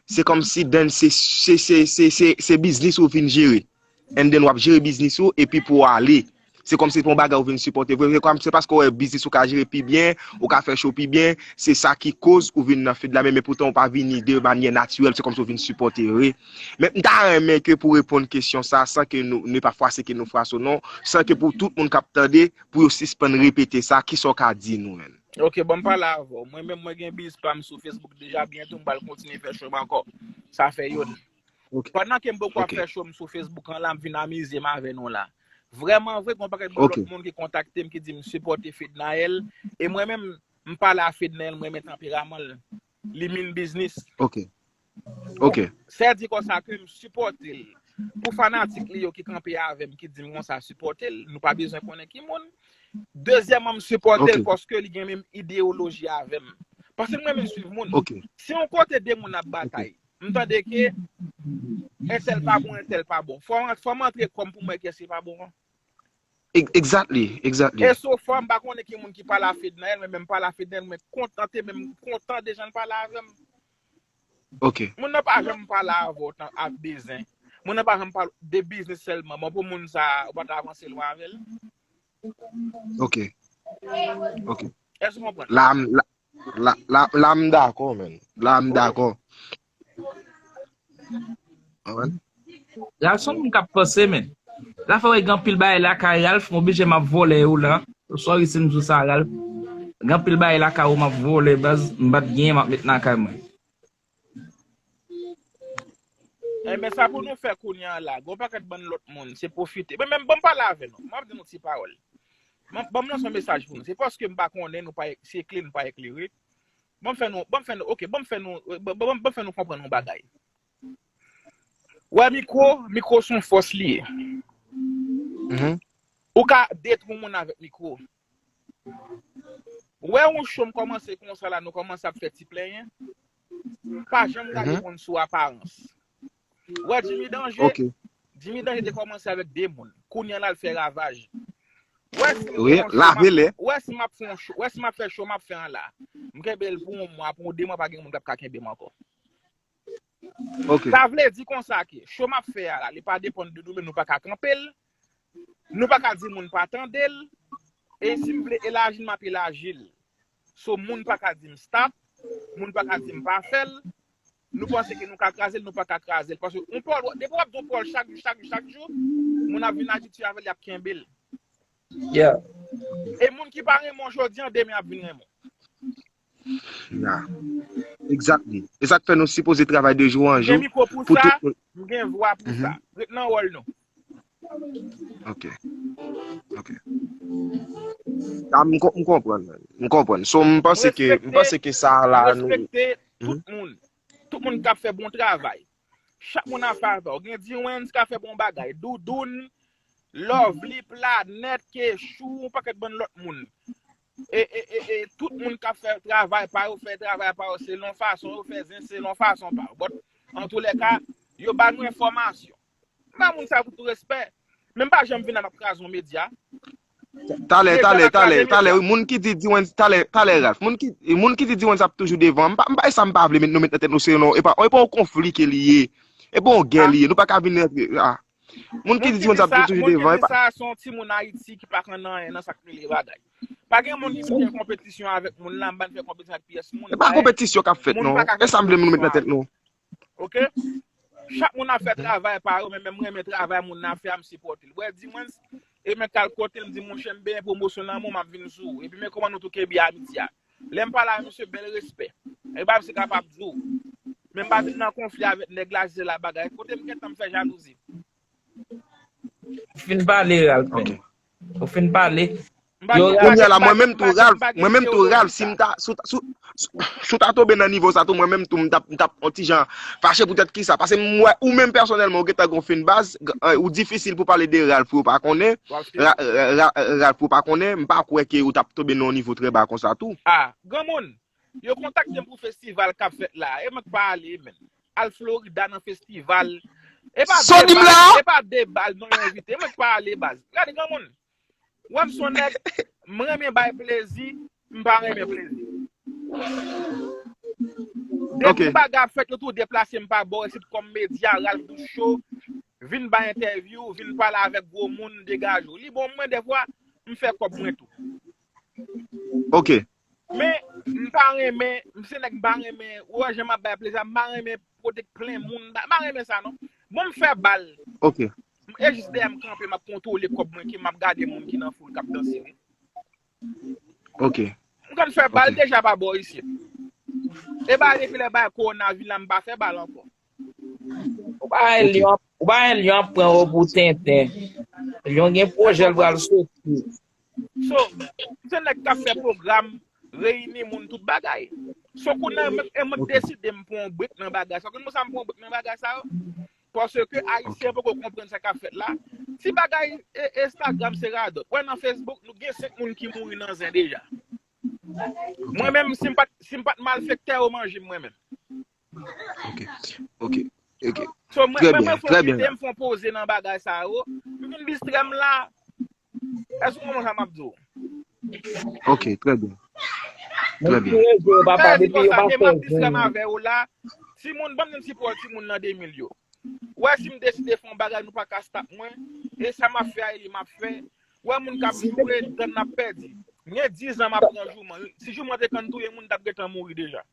se kòmsi dan se, se, se, se, se, se biznis ou vin jere. And then w ap jere biznis ou epi pou w ale. Se kòmsi se pa yon bagay ou vin sipòte vre. Se kòm, se paske w wè biznis ou ka jere pi byen, ou ka fè cho pi byen, se sa ki koz ou vin nan fed la, men, men poutan ou pa vini de manyè natirèl, se kòmsi ou vin sipòte vre. Men m ta renmen ke pou reponn kesyon sa, san ke nou, ne pa fwase ke nou fwase non, san ke pou tout moun k ap tande, pou yo sispann repete sa, kisa w ka di nou menm? Ok, bon, m pale avè w. Mwen menm, mwen gen biz pa m sou Facebook deja, byento m pral kontinye fè cho m ankò. Sa fè youn. Ok. Pandan ke m poko ap fè cho m sou Facebook an la, m vin amize m avè nou la. Vrèman vre, gen yon pakèt moun, lòt moun ki kontakte m, ki di m sipòte Fednaelle. E mwen menm, m pale a Fednaelle, m renmen tanperaman l. Li mean business. Ok. Ok. Sèdi konsa ke m sipòte l. Pou fanatik li yo ki kanpe avè m, ki di m konsa sipòte l, nou pa bezwen konnen ki moun. Dezyèmman, m sipòte l paske li gen menm ideyoloji avè m. Paske m renmen swiv moun. Si yon kote de moun ap batay, m tande ke entèl pa bon, entèl pa bon. Fò m antre kò m pou m wè kiyès ki pa bon an. Exactly, exactly. E so fò m pa konnen ki moun ki pale a Fednaelle, men menm pale a Fednaelle, mwen kontante, men m kontan de jan l pale avè m. Ok. Moun nan pa janm pale avè w ak dezen. Moun nan pa janm pale de biznis sèlman. Bon, pou moun sa, ou pa t avanse lwen avè l. Ok. Ok. Èske w konprann? La, la, la, la m dakò, men. La m dakò. Ralph se yon moun k ap panse, men. La fè wè gen anpil bagay lakay Ralph, m oblije m ap vòlè yo la. Sorry si m di w sa, Ralph. Gen anpil bagay lakay ou m ap vòlè, baz, m pa t genyen, m ap met lakay mwen. Enben, sa pou nou fè kounye a la. Gon pakèt bann lòt moun, se pwofite. Mwen menm, ban m pale avè nou. M ap di nou ti pawòl. Ban m lanse yon mesaj pou nou. Se paske m pa konnen nou pa se kle nou pa eklere. Ban m fè nou, ban m fè nou, ok, ban m fè nou, ban m fè nou konprann yon bagay. Wè mikwo, mikwo se yon fòs li ye. Ou ka detwi yon moun avèk mikwo. Wè yon cho m kòmanse konsa la, nou kòmanse ap fè ti plenyen. Pa janm gade moun sou aparans. Wè Jimmy Danje, Jimmy Danje te kòmanse avèk de moun. Kounye a l al fè ravaj. Wè si m fè yon cho, wè si m ap fè yon cho, wè si m ap fè cho, m ap fè an la. M kenbe l pou yon mwa, pou yon de mwa, pa gen moun k ap ka kenbe m ankò. Sa vle di konsa ke cho m ap fè a la, li pa depann de nou menm, nou pa ka kanpe l, nou pa ka di moun pa tande l, e si m vle elaji l, m ap elaji l. So, moun pa ka di m stop, moun pa ka di m pa fè l, nou panse ke nou ka kraze l, nou pa ka kraze l. Paske yon pawòl, depi w ap di yon pawòl chak jou, chak jou, chak jou, moun ap vin abitye avè l, y ap kenbe l. E moun ki pa renmen w jodi a, demen ap vin renmen w. Yeah. Exactly. E sa k fè nou sipoze travay de jou an jou. M gen mikwo pou sa, m gen vwa pou sa. Ret nan wòl nou. Ok. Ok. Ah, m konprann. M konprann. So, m panse ke, m panse ke sa la nou. M respekte tout moun. Tout moun k ap fè bon travay. Chak moun afè avè w. Gen Diwens k ap fè bon bagay. Doudoun, Lovely, Planèt, Kechou, yon pakèt bann lòt moun. E, e, e, e, tout moun k ap fè travay pa yo, fè travay pa yo selon fason yo, fè zen selon fason pa yo. But, antoulèka, yo ba nou enfòmasyon. M ba moun sa yo tout respè. Men m pa janm vin la m ap kraze yon medya. Talè, talè, talè, talè, wi, moun ki di Diwens, talè, talè, Ralph, moun ki, moun ki di Diwens ap toujou devan, m pa, m pa, e sa m pa vle met nou met nan tèt nou, se non, e pa, e pa yon konfli ke li ye, e pa yon gè li ye, nou pa ka vin rantre, ah. Moun ki di Diwens ap toujou devan, e pa. Moun ki di sa, se yon timoun Ayiti ki pa konn anyen nan sa k rele bagay. Pa gen moun ki vin gen konpetisyon avèk moun la, m pa vin fè konpetisyon ak pyès moun. E pa konpetisyon k ap fèt, non. E sa m vle nou met nan tèt nou. Ok? Chak moun ap fè travay pa yo, men, men m renmen travay moun nan fè a, m sipòte l. Wè, Diwens, e men k al kote l, m di, monchè, m benyen pwomosyon nan men w, m ap vin sou ou. Epi men kòman nou tou kenbe amitye a. Lè m pale a misye, bèl respè. E pa m si kapab di w. Men m pa vin nan konfli avèk nèg la, se la bagay. Kote m gentan m fè jalouzi. Ou fin pale, Ralph. Ou fin pale. Yo, kounye a la, mwen menm tou, Ralph, mwen menm tou, Ralph, si m ta, si w ta, si w, si w ta tonbe nan nivo sa tou, mwen menm tou, m t ap, m t ap yon ti jan fache poutèt kisa. Paske m wè, ou menm pèsonèlman, ou gentan gon fanbase, ou difisil pou pale de Ralph pou yo pa konnen, Ralph pou yo pa konnen, m pa kwè ke ou t ap tonbe nan yon nivo trè ba konsa tou. Ah, granmoun, yo kontakte m pou festival k ap fèt la, e mwen k pa ale, menm. Al Florida nan festival. E pa de bal, e pa de bal, non, yo envite, e mwen k pa ale, baz. Gade, granmoun. Wè m se yon nèg, m renmen bay plezi, m pa renmen plezi. Depi bagay ap fèt, yo tou deplase m pa bò isit kòm medya, Ralph Boucho, vin bay entèvyou, vin pale avèk gwo moun, degaje w. Li bon mwen, dèfwa, m fè kòb mwen tou. Ok. Men, m pa renmen, m se nèg m pa renmen, ou wè jan m ap bay plezi a, m pa renmen kote k plen moun, m pa, m pa renmen sa non. Bon, m fè bal. Ok. E jis dèyè m kanpe, m ap kontwole kòb mwen, ke m ap gade moun ki nan foul k ap danse wi. Ok. M konn fè bal deja pa bò isit. E ba depi lè bay kowona vin la, m pa fè bal ankò. Ou pa wè lyon, ou pa wè lyon ap pran ou pou tenten. Lion gen pwojè l pral soti. So, se nèg k ap fè pwogram, reyini moun, tout bagay. So, kounye a, mwen, mwen deside m pran yon break nan bagay sa. Konnen pou sa m pran yon break nan bagay sa yo? Paske Ayisyen poko konprann sa k ap fèt la. Ti bagay e, Instagram se radòt. Wè nan Facebook, nou gen senk moun ki mouri nan zen deja. Mwen menm, si m pa t, si m pa t malfektè, yo manje m mwen menm. Ok, ok, ok. So, mwen, mwen, mwen fè yon lide, m fè yon poze nan bagay sa yo. M vin distrè m la. Èske w konprann sa m ap di w? Ok, trè byen. Trè byen. Yo pa Sa pa di depi konsa, yo pa men m ap fè distrè m zen. Avè w la. Timoun, ban m yon ti pòl timoun nan de mil yo. Wè si m deside fè yon bagay, nou pa ka stop mwen. E sa m ap fè a, e li m ap fè. Wè moun k ap joure, dan n ap pèdi. M gen diz an m ap pran jouman. Si jouman te konn touye moun, m t ap gentan mouri deja.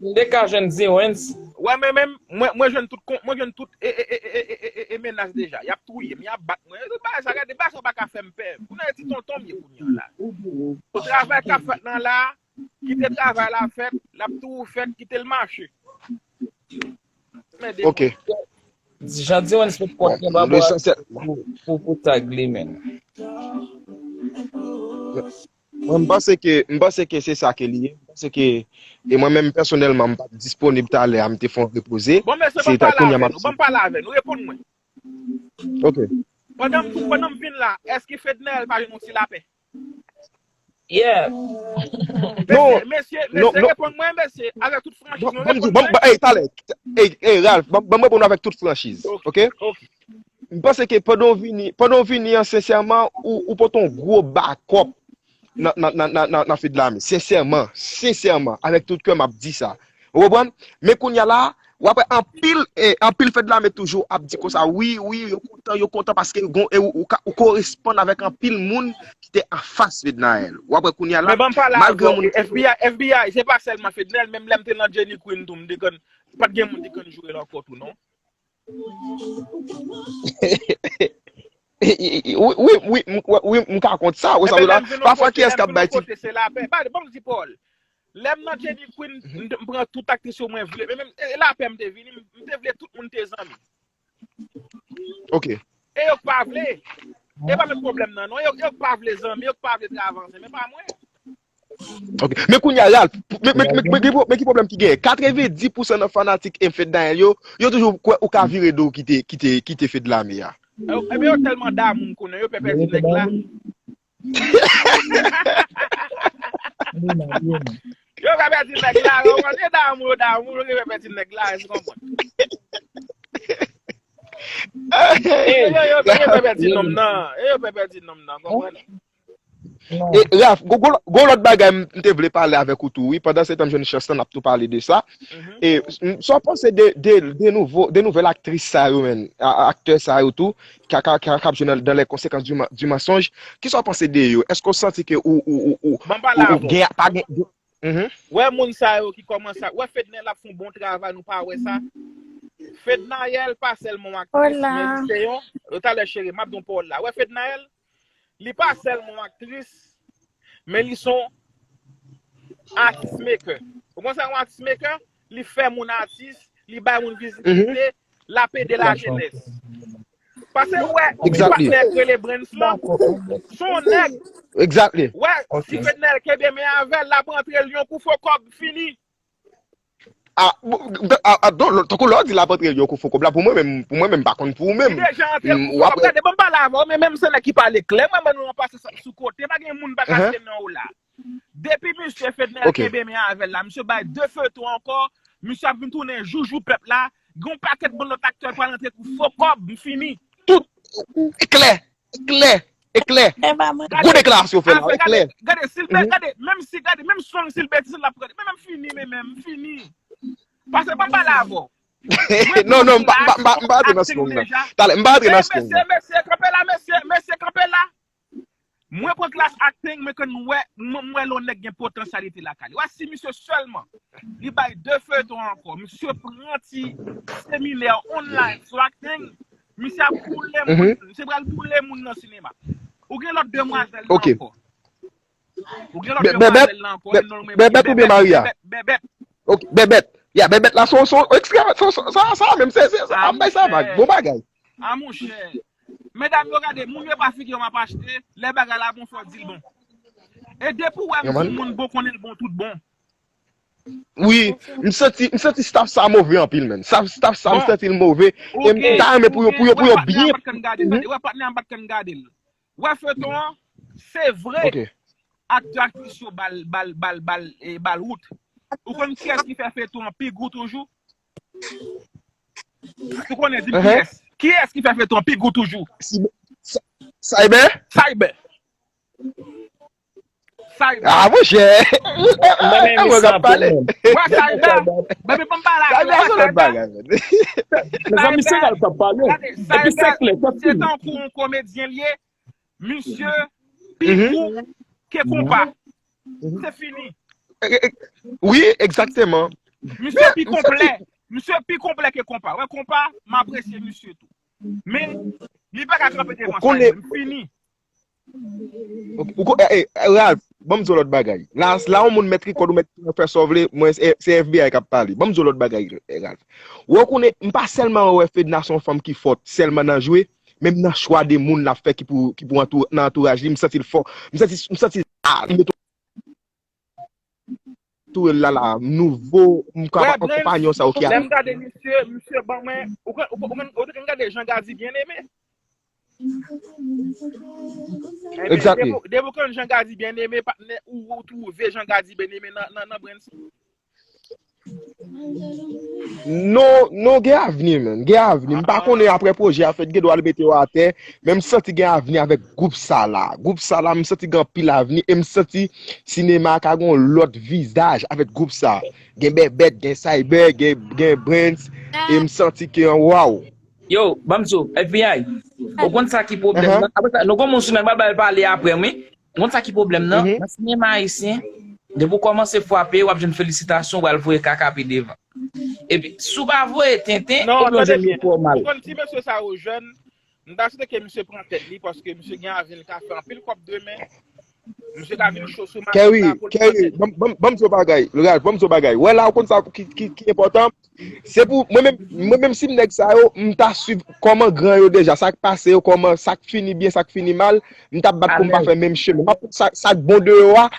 M te ka jwenn Zewens. Wè, men menm, mwen, mwen jwenn tout, kon- mwen jwenn tout e, e, e, e, e, e, e, e menas deja. Y ap touye m, y ap bat mwen. Tout bagay sa, gade, bagay sa pa ka fè m pè. Kounye a, ti tonton m ye kounye a la. Travay k ap fèt nan la, kite travay la fèt, l ap toujou fèt, kite l mache. Men de Ok. Jan Zewens se pòt Bon, nan bò lesansyèl. Pou, pou, pou tag li, men. Mwen, m panse ke, m panse ke se sa ke li ye. M panse ke, e mwen menm pèsonèlman, m pa t disponib talè a, m te fè yon repoze. Bon, mesye, Se ban m ta pale kounye a avè m ap nou, ban m pale avè nou, reponn mwen. Ok. Pandan m, pandan m vin la, èske Fednaelle pa jwenn yon ti lapè? Yeah. Non, Mesye, mesye, non, mesye, non. Reponn mwen, mesye, avèk tout franchiz Bon, mwen, bon, reponn bon, mwen. bon, hey, talè. Hey, hey, Ralph, ban ban m reponn avèk tout franchiz. Ok, Ok? ok. M panse ke pandan w vini, pandan w vini an, sensèman, ou, ou pote yon gwo bakòp nan, nan, nan, nan, nan, nan Fedlame. Sensèman, sensèman, avèk tout kè m ap di sa. Ou konprann? Men kounye a la, w ap wè anpil, eh, anpil Fedlame toujou ap di konsa, wi, wi, yo kontan, yo kontan paske gon, e ou, ou, ka- ou koresponn avèk anpil moun ki te anfas Fednaelle. W ap wè kounye a la, Men ban m pale malgre avè moun w, F B I, F B I, se pa sèlman Fednaelle, menm lè m te nan Jenny Queen tou, m te konn, pa t gen moun ki konn joure l ankò tou, non. Wi, wi, wi, m- wi, m ka kont sa. Ou sa la, pafwa kiyès k ap bay ti. Kote se lapè. Ba, ban m di Paul. Lè m nan Jenny Queen, m m pran tout aktris yo mwen vle. Men menm, e lapè m te vini, m m te vle tout moun te zanmi. Ok. E yo k pa vle. E pa menm pwoblèm nan, non. Yo, yo k pa vle zanmi, yo k pa vle travay ansanm, men pa mwen. Ok. Men kounye a, Ralph, men, men, men, men, men, men ki pwoblèm ki genyen? Katrevenndis pousan nan fanatik M Fednaelle yo, yo toujou kwè ou ka vire do kite, kite, kite Fedlame a. E, e, men yo tèlman damou m konnen, yo pè pèdi nèg la. Yo pè pèdi nèg la, yo konn yo damou, yo damou, yo pè pèdi nèg la, èske w konprann? Yo, yo, yo, yo pè pèdi nonm nan, yo pè pèdi nonm nan, konprann? E, Ralph, gon, gon, gon lòt bagay m m te vle pale avèk ou tou, wi. Pandan se tan m jwenn chans lan, n ap tou pale de sa. E, m- sa w panse de, de, de nouvo, de nouvèl aktris sa yo, men, a- a- aktè sa yo tou, k a- k a- k a- k ap jwe nan, dans les conséquences du, ma- du mensonge? Kisa w panse de yo? Èske w santi ke ou, ou, ou, ou, Ban m pale ou, ou avè w. Gen, pa gen. Mhm. Wè moun sa yo ki kòmanse ap, wè Fednaelle ap fè yon bon travay, nou pa wè sa? Fednaelle pa sèlman yon aktris, Hola. Men li se yon, talè cheri, m ap di yon pawòl la. Wè Fednaelle, li pa sèlman yon aktris, men li se yon artist maker. Ou konn sa yon artist maker? Li fè moun atis, li bay moun vizibilite, l ap ede lajenès. Paske wè, ou Exactly. Patnè k rele Brainstorm, se yon nèg, Exactly. wè, si Fednaelle kenbe men avè l, l ap antre l yon kou fo kòb, fini. A, bon, a, a, don, tankou lè w di l ap antre l yon kou fo kòb la, pou mwen menm, pou mwen menm, m pa konn pou ou Li menm. deja antre l Mm, kou w fo ap kòb. Gade, ban m pale avè w, men menm se nèg ki pale klè, mwen, mwen, nou pase sa sou kote, pa gen moun pa ka Uh-huh. se nan w la. Depi misye Fednaelle Ok. Kenbe men avè l la, misye bay de feuton ankò, misye ap vin tounen joujou pèp la, gen yon pakèt bon lòt aktè pral antre kou fo kòb, m fini. Tout, e klè, e klè, e klè. E pa mwen. Gwo deklarasyon fè la, e klè. Gade, gade, si l, gade, menm si, gade, menm song si l betiz, l ap gade, men menm fini, men menm fini. Paske ban m pale avè w. Non, non, m pa, m pa, m pa, m pa antre nan song nan. Talè, m pa antre nan song Mesye, nan. mesye, kanpe la, mesye, mesye, kanpe la. Mwen pran klas acting, mwen konn wè, mwen, mwen wè lè yon nèg gen potansyalite lakay li. Wè si misye sèlman, li bay de feuton ankò, misye pran ti seminè online sou acting, misye ap boule moun, misye pral boule moun nan sinema. Ou gen lòt demwazèl nan Ok. Ankò. Ou gen lòt Bè- Bèbèt, demwazèl nan Ankò, Bè- non, men Bèbèt oubyen Maria? Bèbèt, Bèbèt. Ok, Bèbèt. Ya, Bèbèt la, son, son, ekstra, son, son, sa, sa, menm, se, se, sa, Ah, ap bay sa vag. monchè. Bon bagay. Ah, monchè. Medam yo, gade, moun yo pa figi yo m ap achte, lè bagay la bon, fò di l bon. E depi w wè m di moun bon, konnen l bon, tout bon. Wi, m santi, m santi staff sa move anpil, menn. Staff, staff sa, m santi l move. E m ta renmen pou yo, pou yo, pou yo byen. Ou wè patnè a m pa t konn gade l. Wè feyton an, se vre. Aktè, aktris yo bal, bal, bal, bal, e, bal wout. Ou konn kiyès ki fè feyton an pi gou toujou? Ou konnen, di m kiyès? Kiyès ki fè feyton an pi gou toujou? Cyber? Cyber? Cyber. Ah, monchè. Mwen menm, mwen k ap pale. Wè, Cyber. Baby, ban m pale ak ou. Cyber, se lòt bagay, menn. Mezanmi, se Ralph k ap pale. Epi se klè, se tankou yon komedyen l ye. Misye pi gou ke konpa. Se fini. Wi, egzakteman. Misye pi konplè. Misye pi konplè ke konpa. Wè, konpa, m apresye misye tou. Men, li pa ka kanpe devan sa, m fini. Ou ko-, eh, eh, Ralph, ban m di w lòt bagay. La, la yon moun mèt rekòd ou mèt fè sa w vle, mwen, se, se F B I k ap pale. Ban m di w lòt bagay, eh, Ralph. Ou konnen, m pa sèlman wè Fedna se yon fanm ki fòt, sèlman nan jwe, menm nan chwa de moun l ap fè ki pou, ki pou antou-, nan antouraj li, m santi l fò. M santi, m santi, ah, li mete toure l la, la, nouvo, m ka konpayon sa, ok. Lè m gade misye, misye ban mwen, ou konn, ou konn, ou te konn gade Jean Gady Bien-Aimé? Ebyen, depi, depi w konn Jean Gady Bien-Aimé, patnè, ou, ou twouve Jean Gady Bien-Aimé nan, nan, nan Brens. Non, non, gen avni, menn. Gen avni. M pa konnen apre pwojè a fèt, gen dwa l mete yo atè, men m santi gen avni avèk gwoup sa la. Gwoup sa la, m santi gen anpil avni e m santi sinema a ka gen yon lòt vizaj avèk gwoup sa. Gen Bèbèt, gen Cyber, gen, gen Brens, e m santi ke, waw. Yo, ban m di w, F B I, ou konn sa ki pwoblèm nan? Apre sa, nou gon moun sou men, m pral ba l pale apre m, wi. Ou konn sa ki pwoblèm nan? Nan sinema ayisyen, depi w kòmanse frape, w ap jwenn felisitasyon, w al voye kaka pi devan. Epi, si w pa voye tenten, epi w jwenn yo fè w mal. Ou konn ti mesye sa yo jèn, m ta swete ke misye pran tèt li, paske misye gen avni, li ka fè anpil kòb demen. Misye ka vin cho sou maket la pou l pran tèt li. Kerry, ban m, ban m, ban m di w bagay, Ralph, ban m di w bagay. Wè la, ou konn sa ki, ki, ki enpòtan? Se pou, mwen menm, mwen menm si m nèg sa yo, m ta swiv kòman gran yo deja, sa k pase yo, kòman, sa k fini byen, sa k fini mal, m t ap bat pou m pa fè menm chemen. M ap, sa, sa k bon deyò a,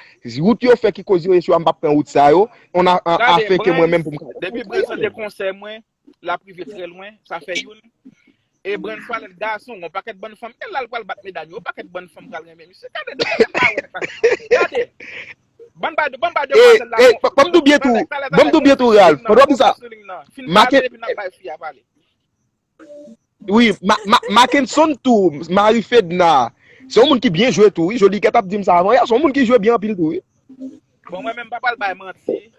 wout yo fè ki koz yo echwe a, m p ap pran wout sa yo, on a, a, afin ke mwen menm pou m ka. Depi Brens tande konsèy mwen, l ap rive trè lwen, sa fè youn. E Brens pral èt gason, gon pakèt bann fanm, e la l pral bat medam yo, yon pakèt bann fanm pral renmen misye. Gade, nou gade pa wè sa. Gade. Ban m ba, ban m ba demwazèl la. Ban m di w byen tou, ban m di w byen tou, Ralph. Pandan w ap di sa, Marc-, epi n ap bay fi a pale. Wi, Ma-, Ma-, Mackenson tou, mari Fedna. Se yon moun ki byen jwe tou, wi. Joligèt ap di m sa avan yè, se yon moun ki jwe byen anpil tou, wi. Bon, mwen menm, m pa pral bay manti.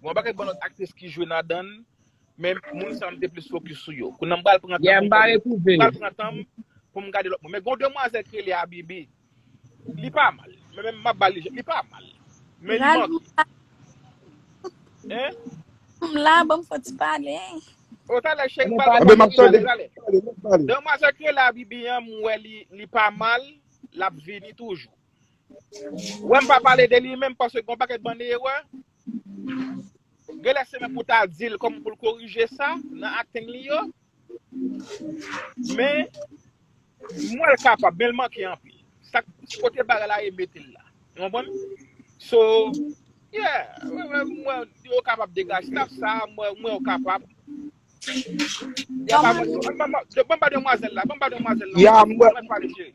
Gon pakèt bann lòt aktris ki jwe ladan l, men moun sa m te plis fokis sou yo. Kounye a m pral pran tan pou m gade, m pral pran tan m pou m gade lòt moun. Men gon demwazèl ki rele Abibi. Li pa mal. Men menm m ap ba li, li pa mal. Men li manke. Hein? M la, ban m fè ti pale. O, talè, cheri, m pral pale. Talè. Demwazèl ki rele Abibi an, m wè li, li pa mal, l ap vini toujou. Wè m pa pale de li menm paske gon pakèt bann erè. Genlè se menm pou ta di l kòman pou l korije sa nan acting li yo. Men, m wè l kapab, men l manke anpil. Sa k, kote bagay la ye mete l la. Ou konprann? So, yeah, m wè, m wè yo kapab degaje staff sa, m wè, m wè yo kapab. Ya, ban m ba demwazèl la, ban m ba demwazèl la. Ya, m wè. Mwen pale cheri.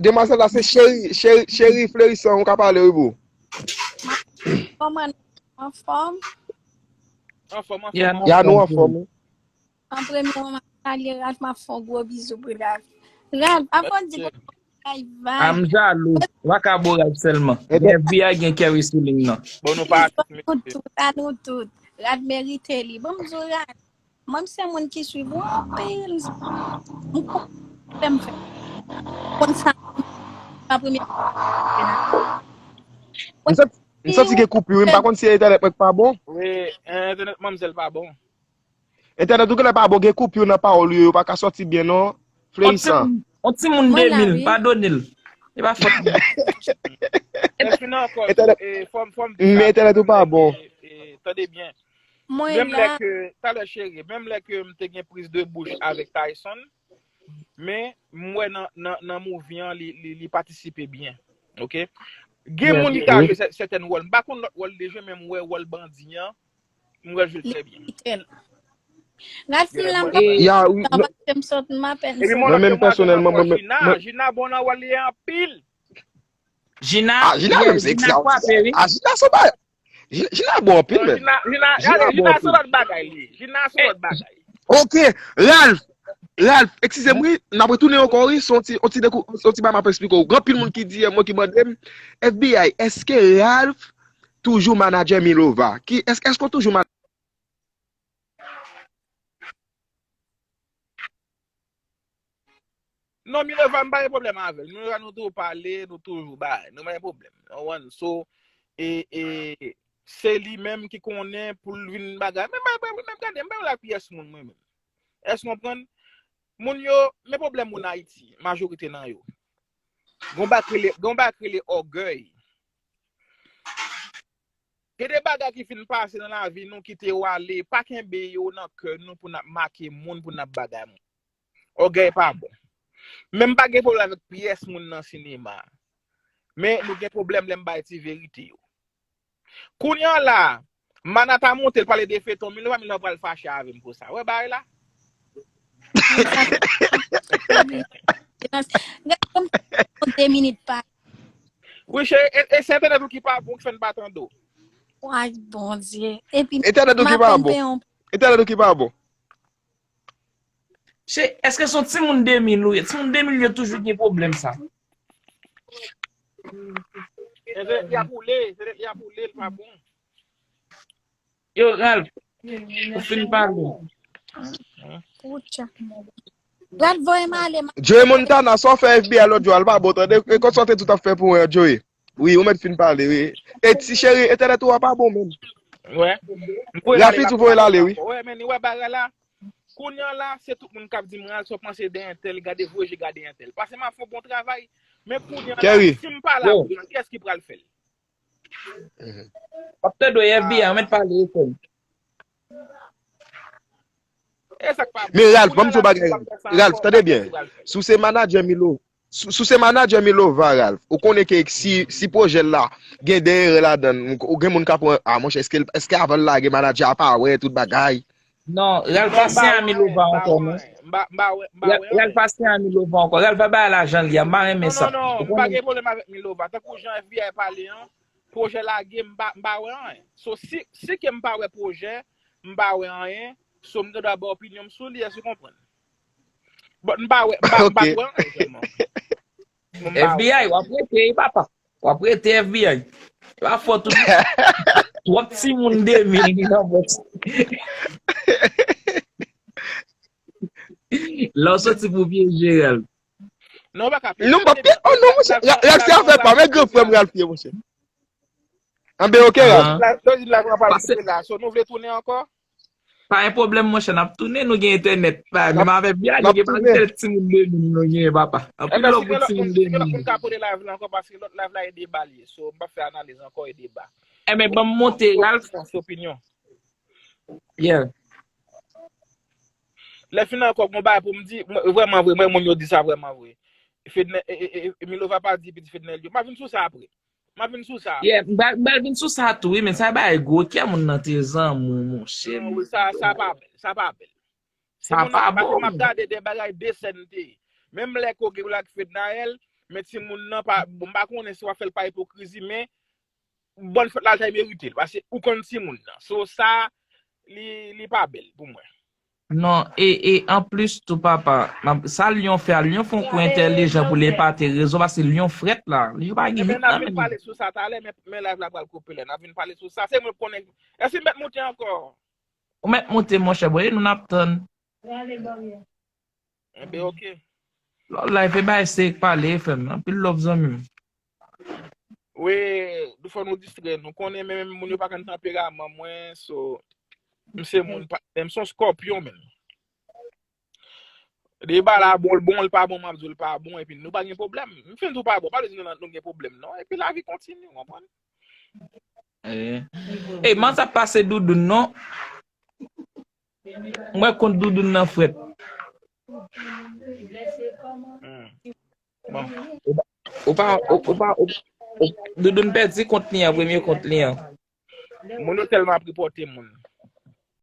Demwazèl la se cheri, cheri, cheri Flerisan, ou ka pale wi boo. Kòman, anfòm? Anfòm, anfòm. Ya, nou anfòm wi. An premye, mwen m ap salye Ralph, m ap fè yon gwo bizou pou Ralph. Ralph, avan w di bagay va. A, m jalou. Ou pa ka bo Ralph sèlman. Gen F B I, gen Kerry Sealing nan. Bon, nou pa atis, mesye. Nou tout, a nou tout. Ralph merite li. Ban m di w, Ralph. Mwen, m se moun ki swiv ou anpil. M konn fè m fè. Konn sa, pa premye. M santi, m santi gen koupi, wi. M pa konn si entènèt mwen k pa bon. Wi, entènèt manmzèl pa bon. Entènèt ou genlè pa bon, gen koupi nan pawòl ou yo, yo pa ka sòti byen, non. Flerisan. On timoun, on timoun de mil, padone l. E pa fòt li. Men entènèt ou pa bon. Tande byen. Mwen la. Menm lè ke, talè cheri, menm lè ke m te gen priz de bouch avèk Tyson, Men, m wè nan, nan, nan movie an, li, li, li patisipe byen. Ok? Gen moun ki ka jwe sè- sètèn wòl. M pa konn lòt wòl li te jwe, men m wè wòl bandi an, m wè l jwe l trè byen. Ralph, m la, m pa Ya, wi, non, paske m sot m apèn Epi sot. Mwen menm pèsonèlman, mwen menm. Jina, Jina bon nan wòl li anpil. Jina, ah, Jina menm se ekstraòdinè. Ah, Jina se pa Jina bon anpil, men. Jina, Jina, Jina se lòt bagay, li. Jina se lòt bagay. Ok, Ralph. Ralph, eskize m, wi. N ap retounen ankò, wi. Se yon ti, yon ti dekou, se yon ti bagay m ap eksplike w. Gen anpil moun ki di, mwen ki mande m, F B I, èske Ralph toujou manadjè Milova? Ki, èske, èske w toujou manadjè? Non, Milova, m pa gen pwoblèm avè l. Milova, nou toujou pale, nou toujou bay. Nou pa gen pwoblèm. Ou konprann? So, e, e, se li menm ki konnen pou l vin bagay. Men, men, men, men gade, m pa la pyès moun, mwen menm. Èske w konprann? Moun yo, men pwoblèm moun Ayiti, majorite nan yo. Gon bagay rele, gon bagay rele ògèy. Gen de bagay ki fin pase nan lavi nou, kite yo ale, pa kenbe yo nan kè nou pou n ap make moun, pou n ap bagay moun. Ògèy pa bon. Men m pa gen pwoblèm avèk pyès moun nan sinema. Men nou gen pwoblèm lè m bay ti verite yo. Kounye a la, Mana ta monte, l pale de feyton, Milova, Milova pral fache avè m pou sa. Wè bagay la? Gade kòm de minit pa. Wi, cheri, e, e se entènèt ou ki pa bon ki fè n pa tande w. Ay, Bondye. Epi, entènèt ou ki pa bon. Entènèt ou ki pa bon. Che, èske se yon timoun de mil ou ye? Timoun de mil yo toujou gen pwoblèm sa. Se lè y ap woule, se lè y ap woule, l pa bon. Yo, Ralph, ou fin pale. Poutcha. Ralph voye m ale. Joey Montana, sa w fè F B I lòt jou a, l pa bon, tande? E konsa w te tout ap fè pou mwen, Joey. Wi, ou mèt fin pale, wi. E ti cheri, entènèt ou a pa bon, menm. Wè. M voye l ale. Rafit ou voye l ale, wi. Wè, men, wè bagay la. Kounye a la, se tout moun k ap di m, Ralph, sa w panse de entèl, gade voye je gade entèl. Paske m ap fè yon bon travay. Men kounye a la, si m pa la, kiyès ki pral fè l? W ap tande w, F B I, ou mèt pale, frè m. Men Ralph, ban m di w bagay, Ralph. Ralph, tande byen. Si w se manadjè Milo, si, si w se manadjè Milova, Ralph, ou konnen ke si, si pwojè l la gen de erè ladan l, ou gen moun k ap pran, a monchè, èske, èske avan l lage manadjè a pa wè tout bagay? Non, Ralph pa se a Milova ankò, non. Ralph pa se a Milova ankò. Ralph pa bay lajan li a, m pa renmen sa. Non, non, non, m pa gen pwoblèm avèk Milova. Tankou jan F B I pale an, pwojè lage, m pa, m pa wè anyen. So, si, si ke m pa wè pwojè, m pa wè anyen. So, m gen dwa ba opinyon m sou li, èske w konprann? But m pa wè, m pa, m pa wè anyen sèlman. F B I, w ap rete, wi, papa. W ap rete F B I. E pa fòt ou. Twòp timoun de mil ki nan bòs. Lè w soti pou pyeje Ralph. Non, pa ka pyeje. Non, pa pyeje. Oh non, monchè. Ralph se afè pa. Men gran frè m Ralph ye, monchè. Anben, ok, Ralph. Lè w di la, nou pral koupe la. So, nou vle tounen ankò? Pa gen pwoblèm, monchè, n ap tounen, nou gen entènèt. Menm avèk Bia, nou gen pa gen timoun de mil nou genyen, papa. Anpil love pou timoun de mil. Moun ka pote live la ankò, paske lòt live la e deba li ye. So, m p ap fè analiz ankò, e deba. Enben, ban m monte, Ralph. Opinyon. Yeah. Lè fini ankò, gon bagay pou m di, vrèman vre, mwen, moun yo di sa vrèman vre. Fednel, e, e, e, Milova pa di piti Fednel yo. M ap vin sou sa apre. M ap vin sou sa. Yeah, m pral, m pral vin sou sa tou, wi, men sa bay gwo kè moun nan te zanmi w, monchè. Non, wi, sa, sa pa bèl, sa pa bèl. Sa pa bon. M ap gade de bagay de sèn te. Menm lè ke w gen lak Fednaelle, men timoun nan pa, bon, m pa konnen si w ap fè l pa ipokrizi, men bòn fèt la, l ta merite l, paske ou konn timoun nan. So, sa, li, li pa bèl pou mwen. Non, e, e anplis tou, papa, sa Lyon fè a, Lyon fè yon kou entèlijan pou li epate rezo, paske Lyon frèt la. Yo pa gen hit nan men li. Ebyen, n ap vin pale sou sa talè, men, men live la pral koupe la. N ap vin pale sou sa. Se mwen k konnen. Èske m mèt moute ankò? Ou mèt moute, monchè, bon, e nou n ap tann. Enben, ok. Love life, e bay se pale, frè m. Anpil love, zanmi m. Wi, fò nou distrè nou. Konnen men, men moun yo pa konn tanperaman mwen, so, m se moun pa, men m se yon skòpyon, men. Deba la bon, l bon, l pa bon, m ap di w l pa bon, epi nou pa gen pwoblèm. M fin di w pa bon, pa vle di nou, nou gen pwoblèm, non. Epi lavi kontinye, w konprann? E, e, man sa pase Doudoun, non? M wè kont Doudoun nan frèt. Ou pa, ou, ou pa, ou, ou, Doudoun pèdi kont li an, premye kont li an. Moun yo tèlman ap ripòte moun.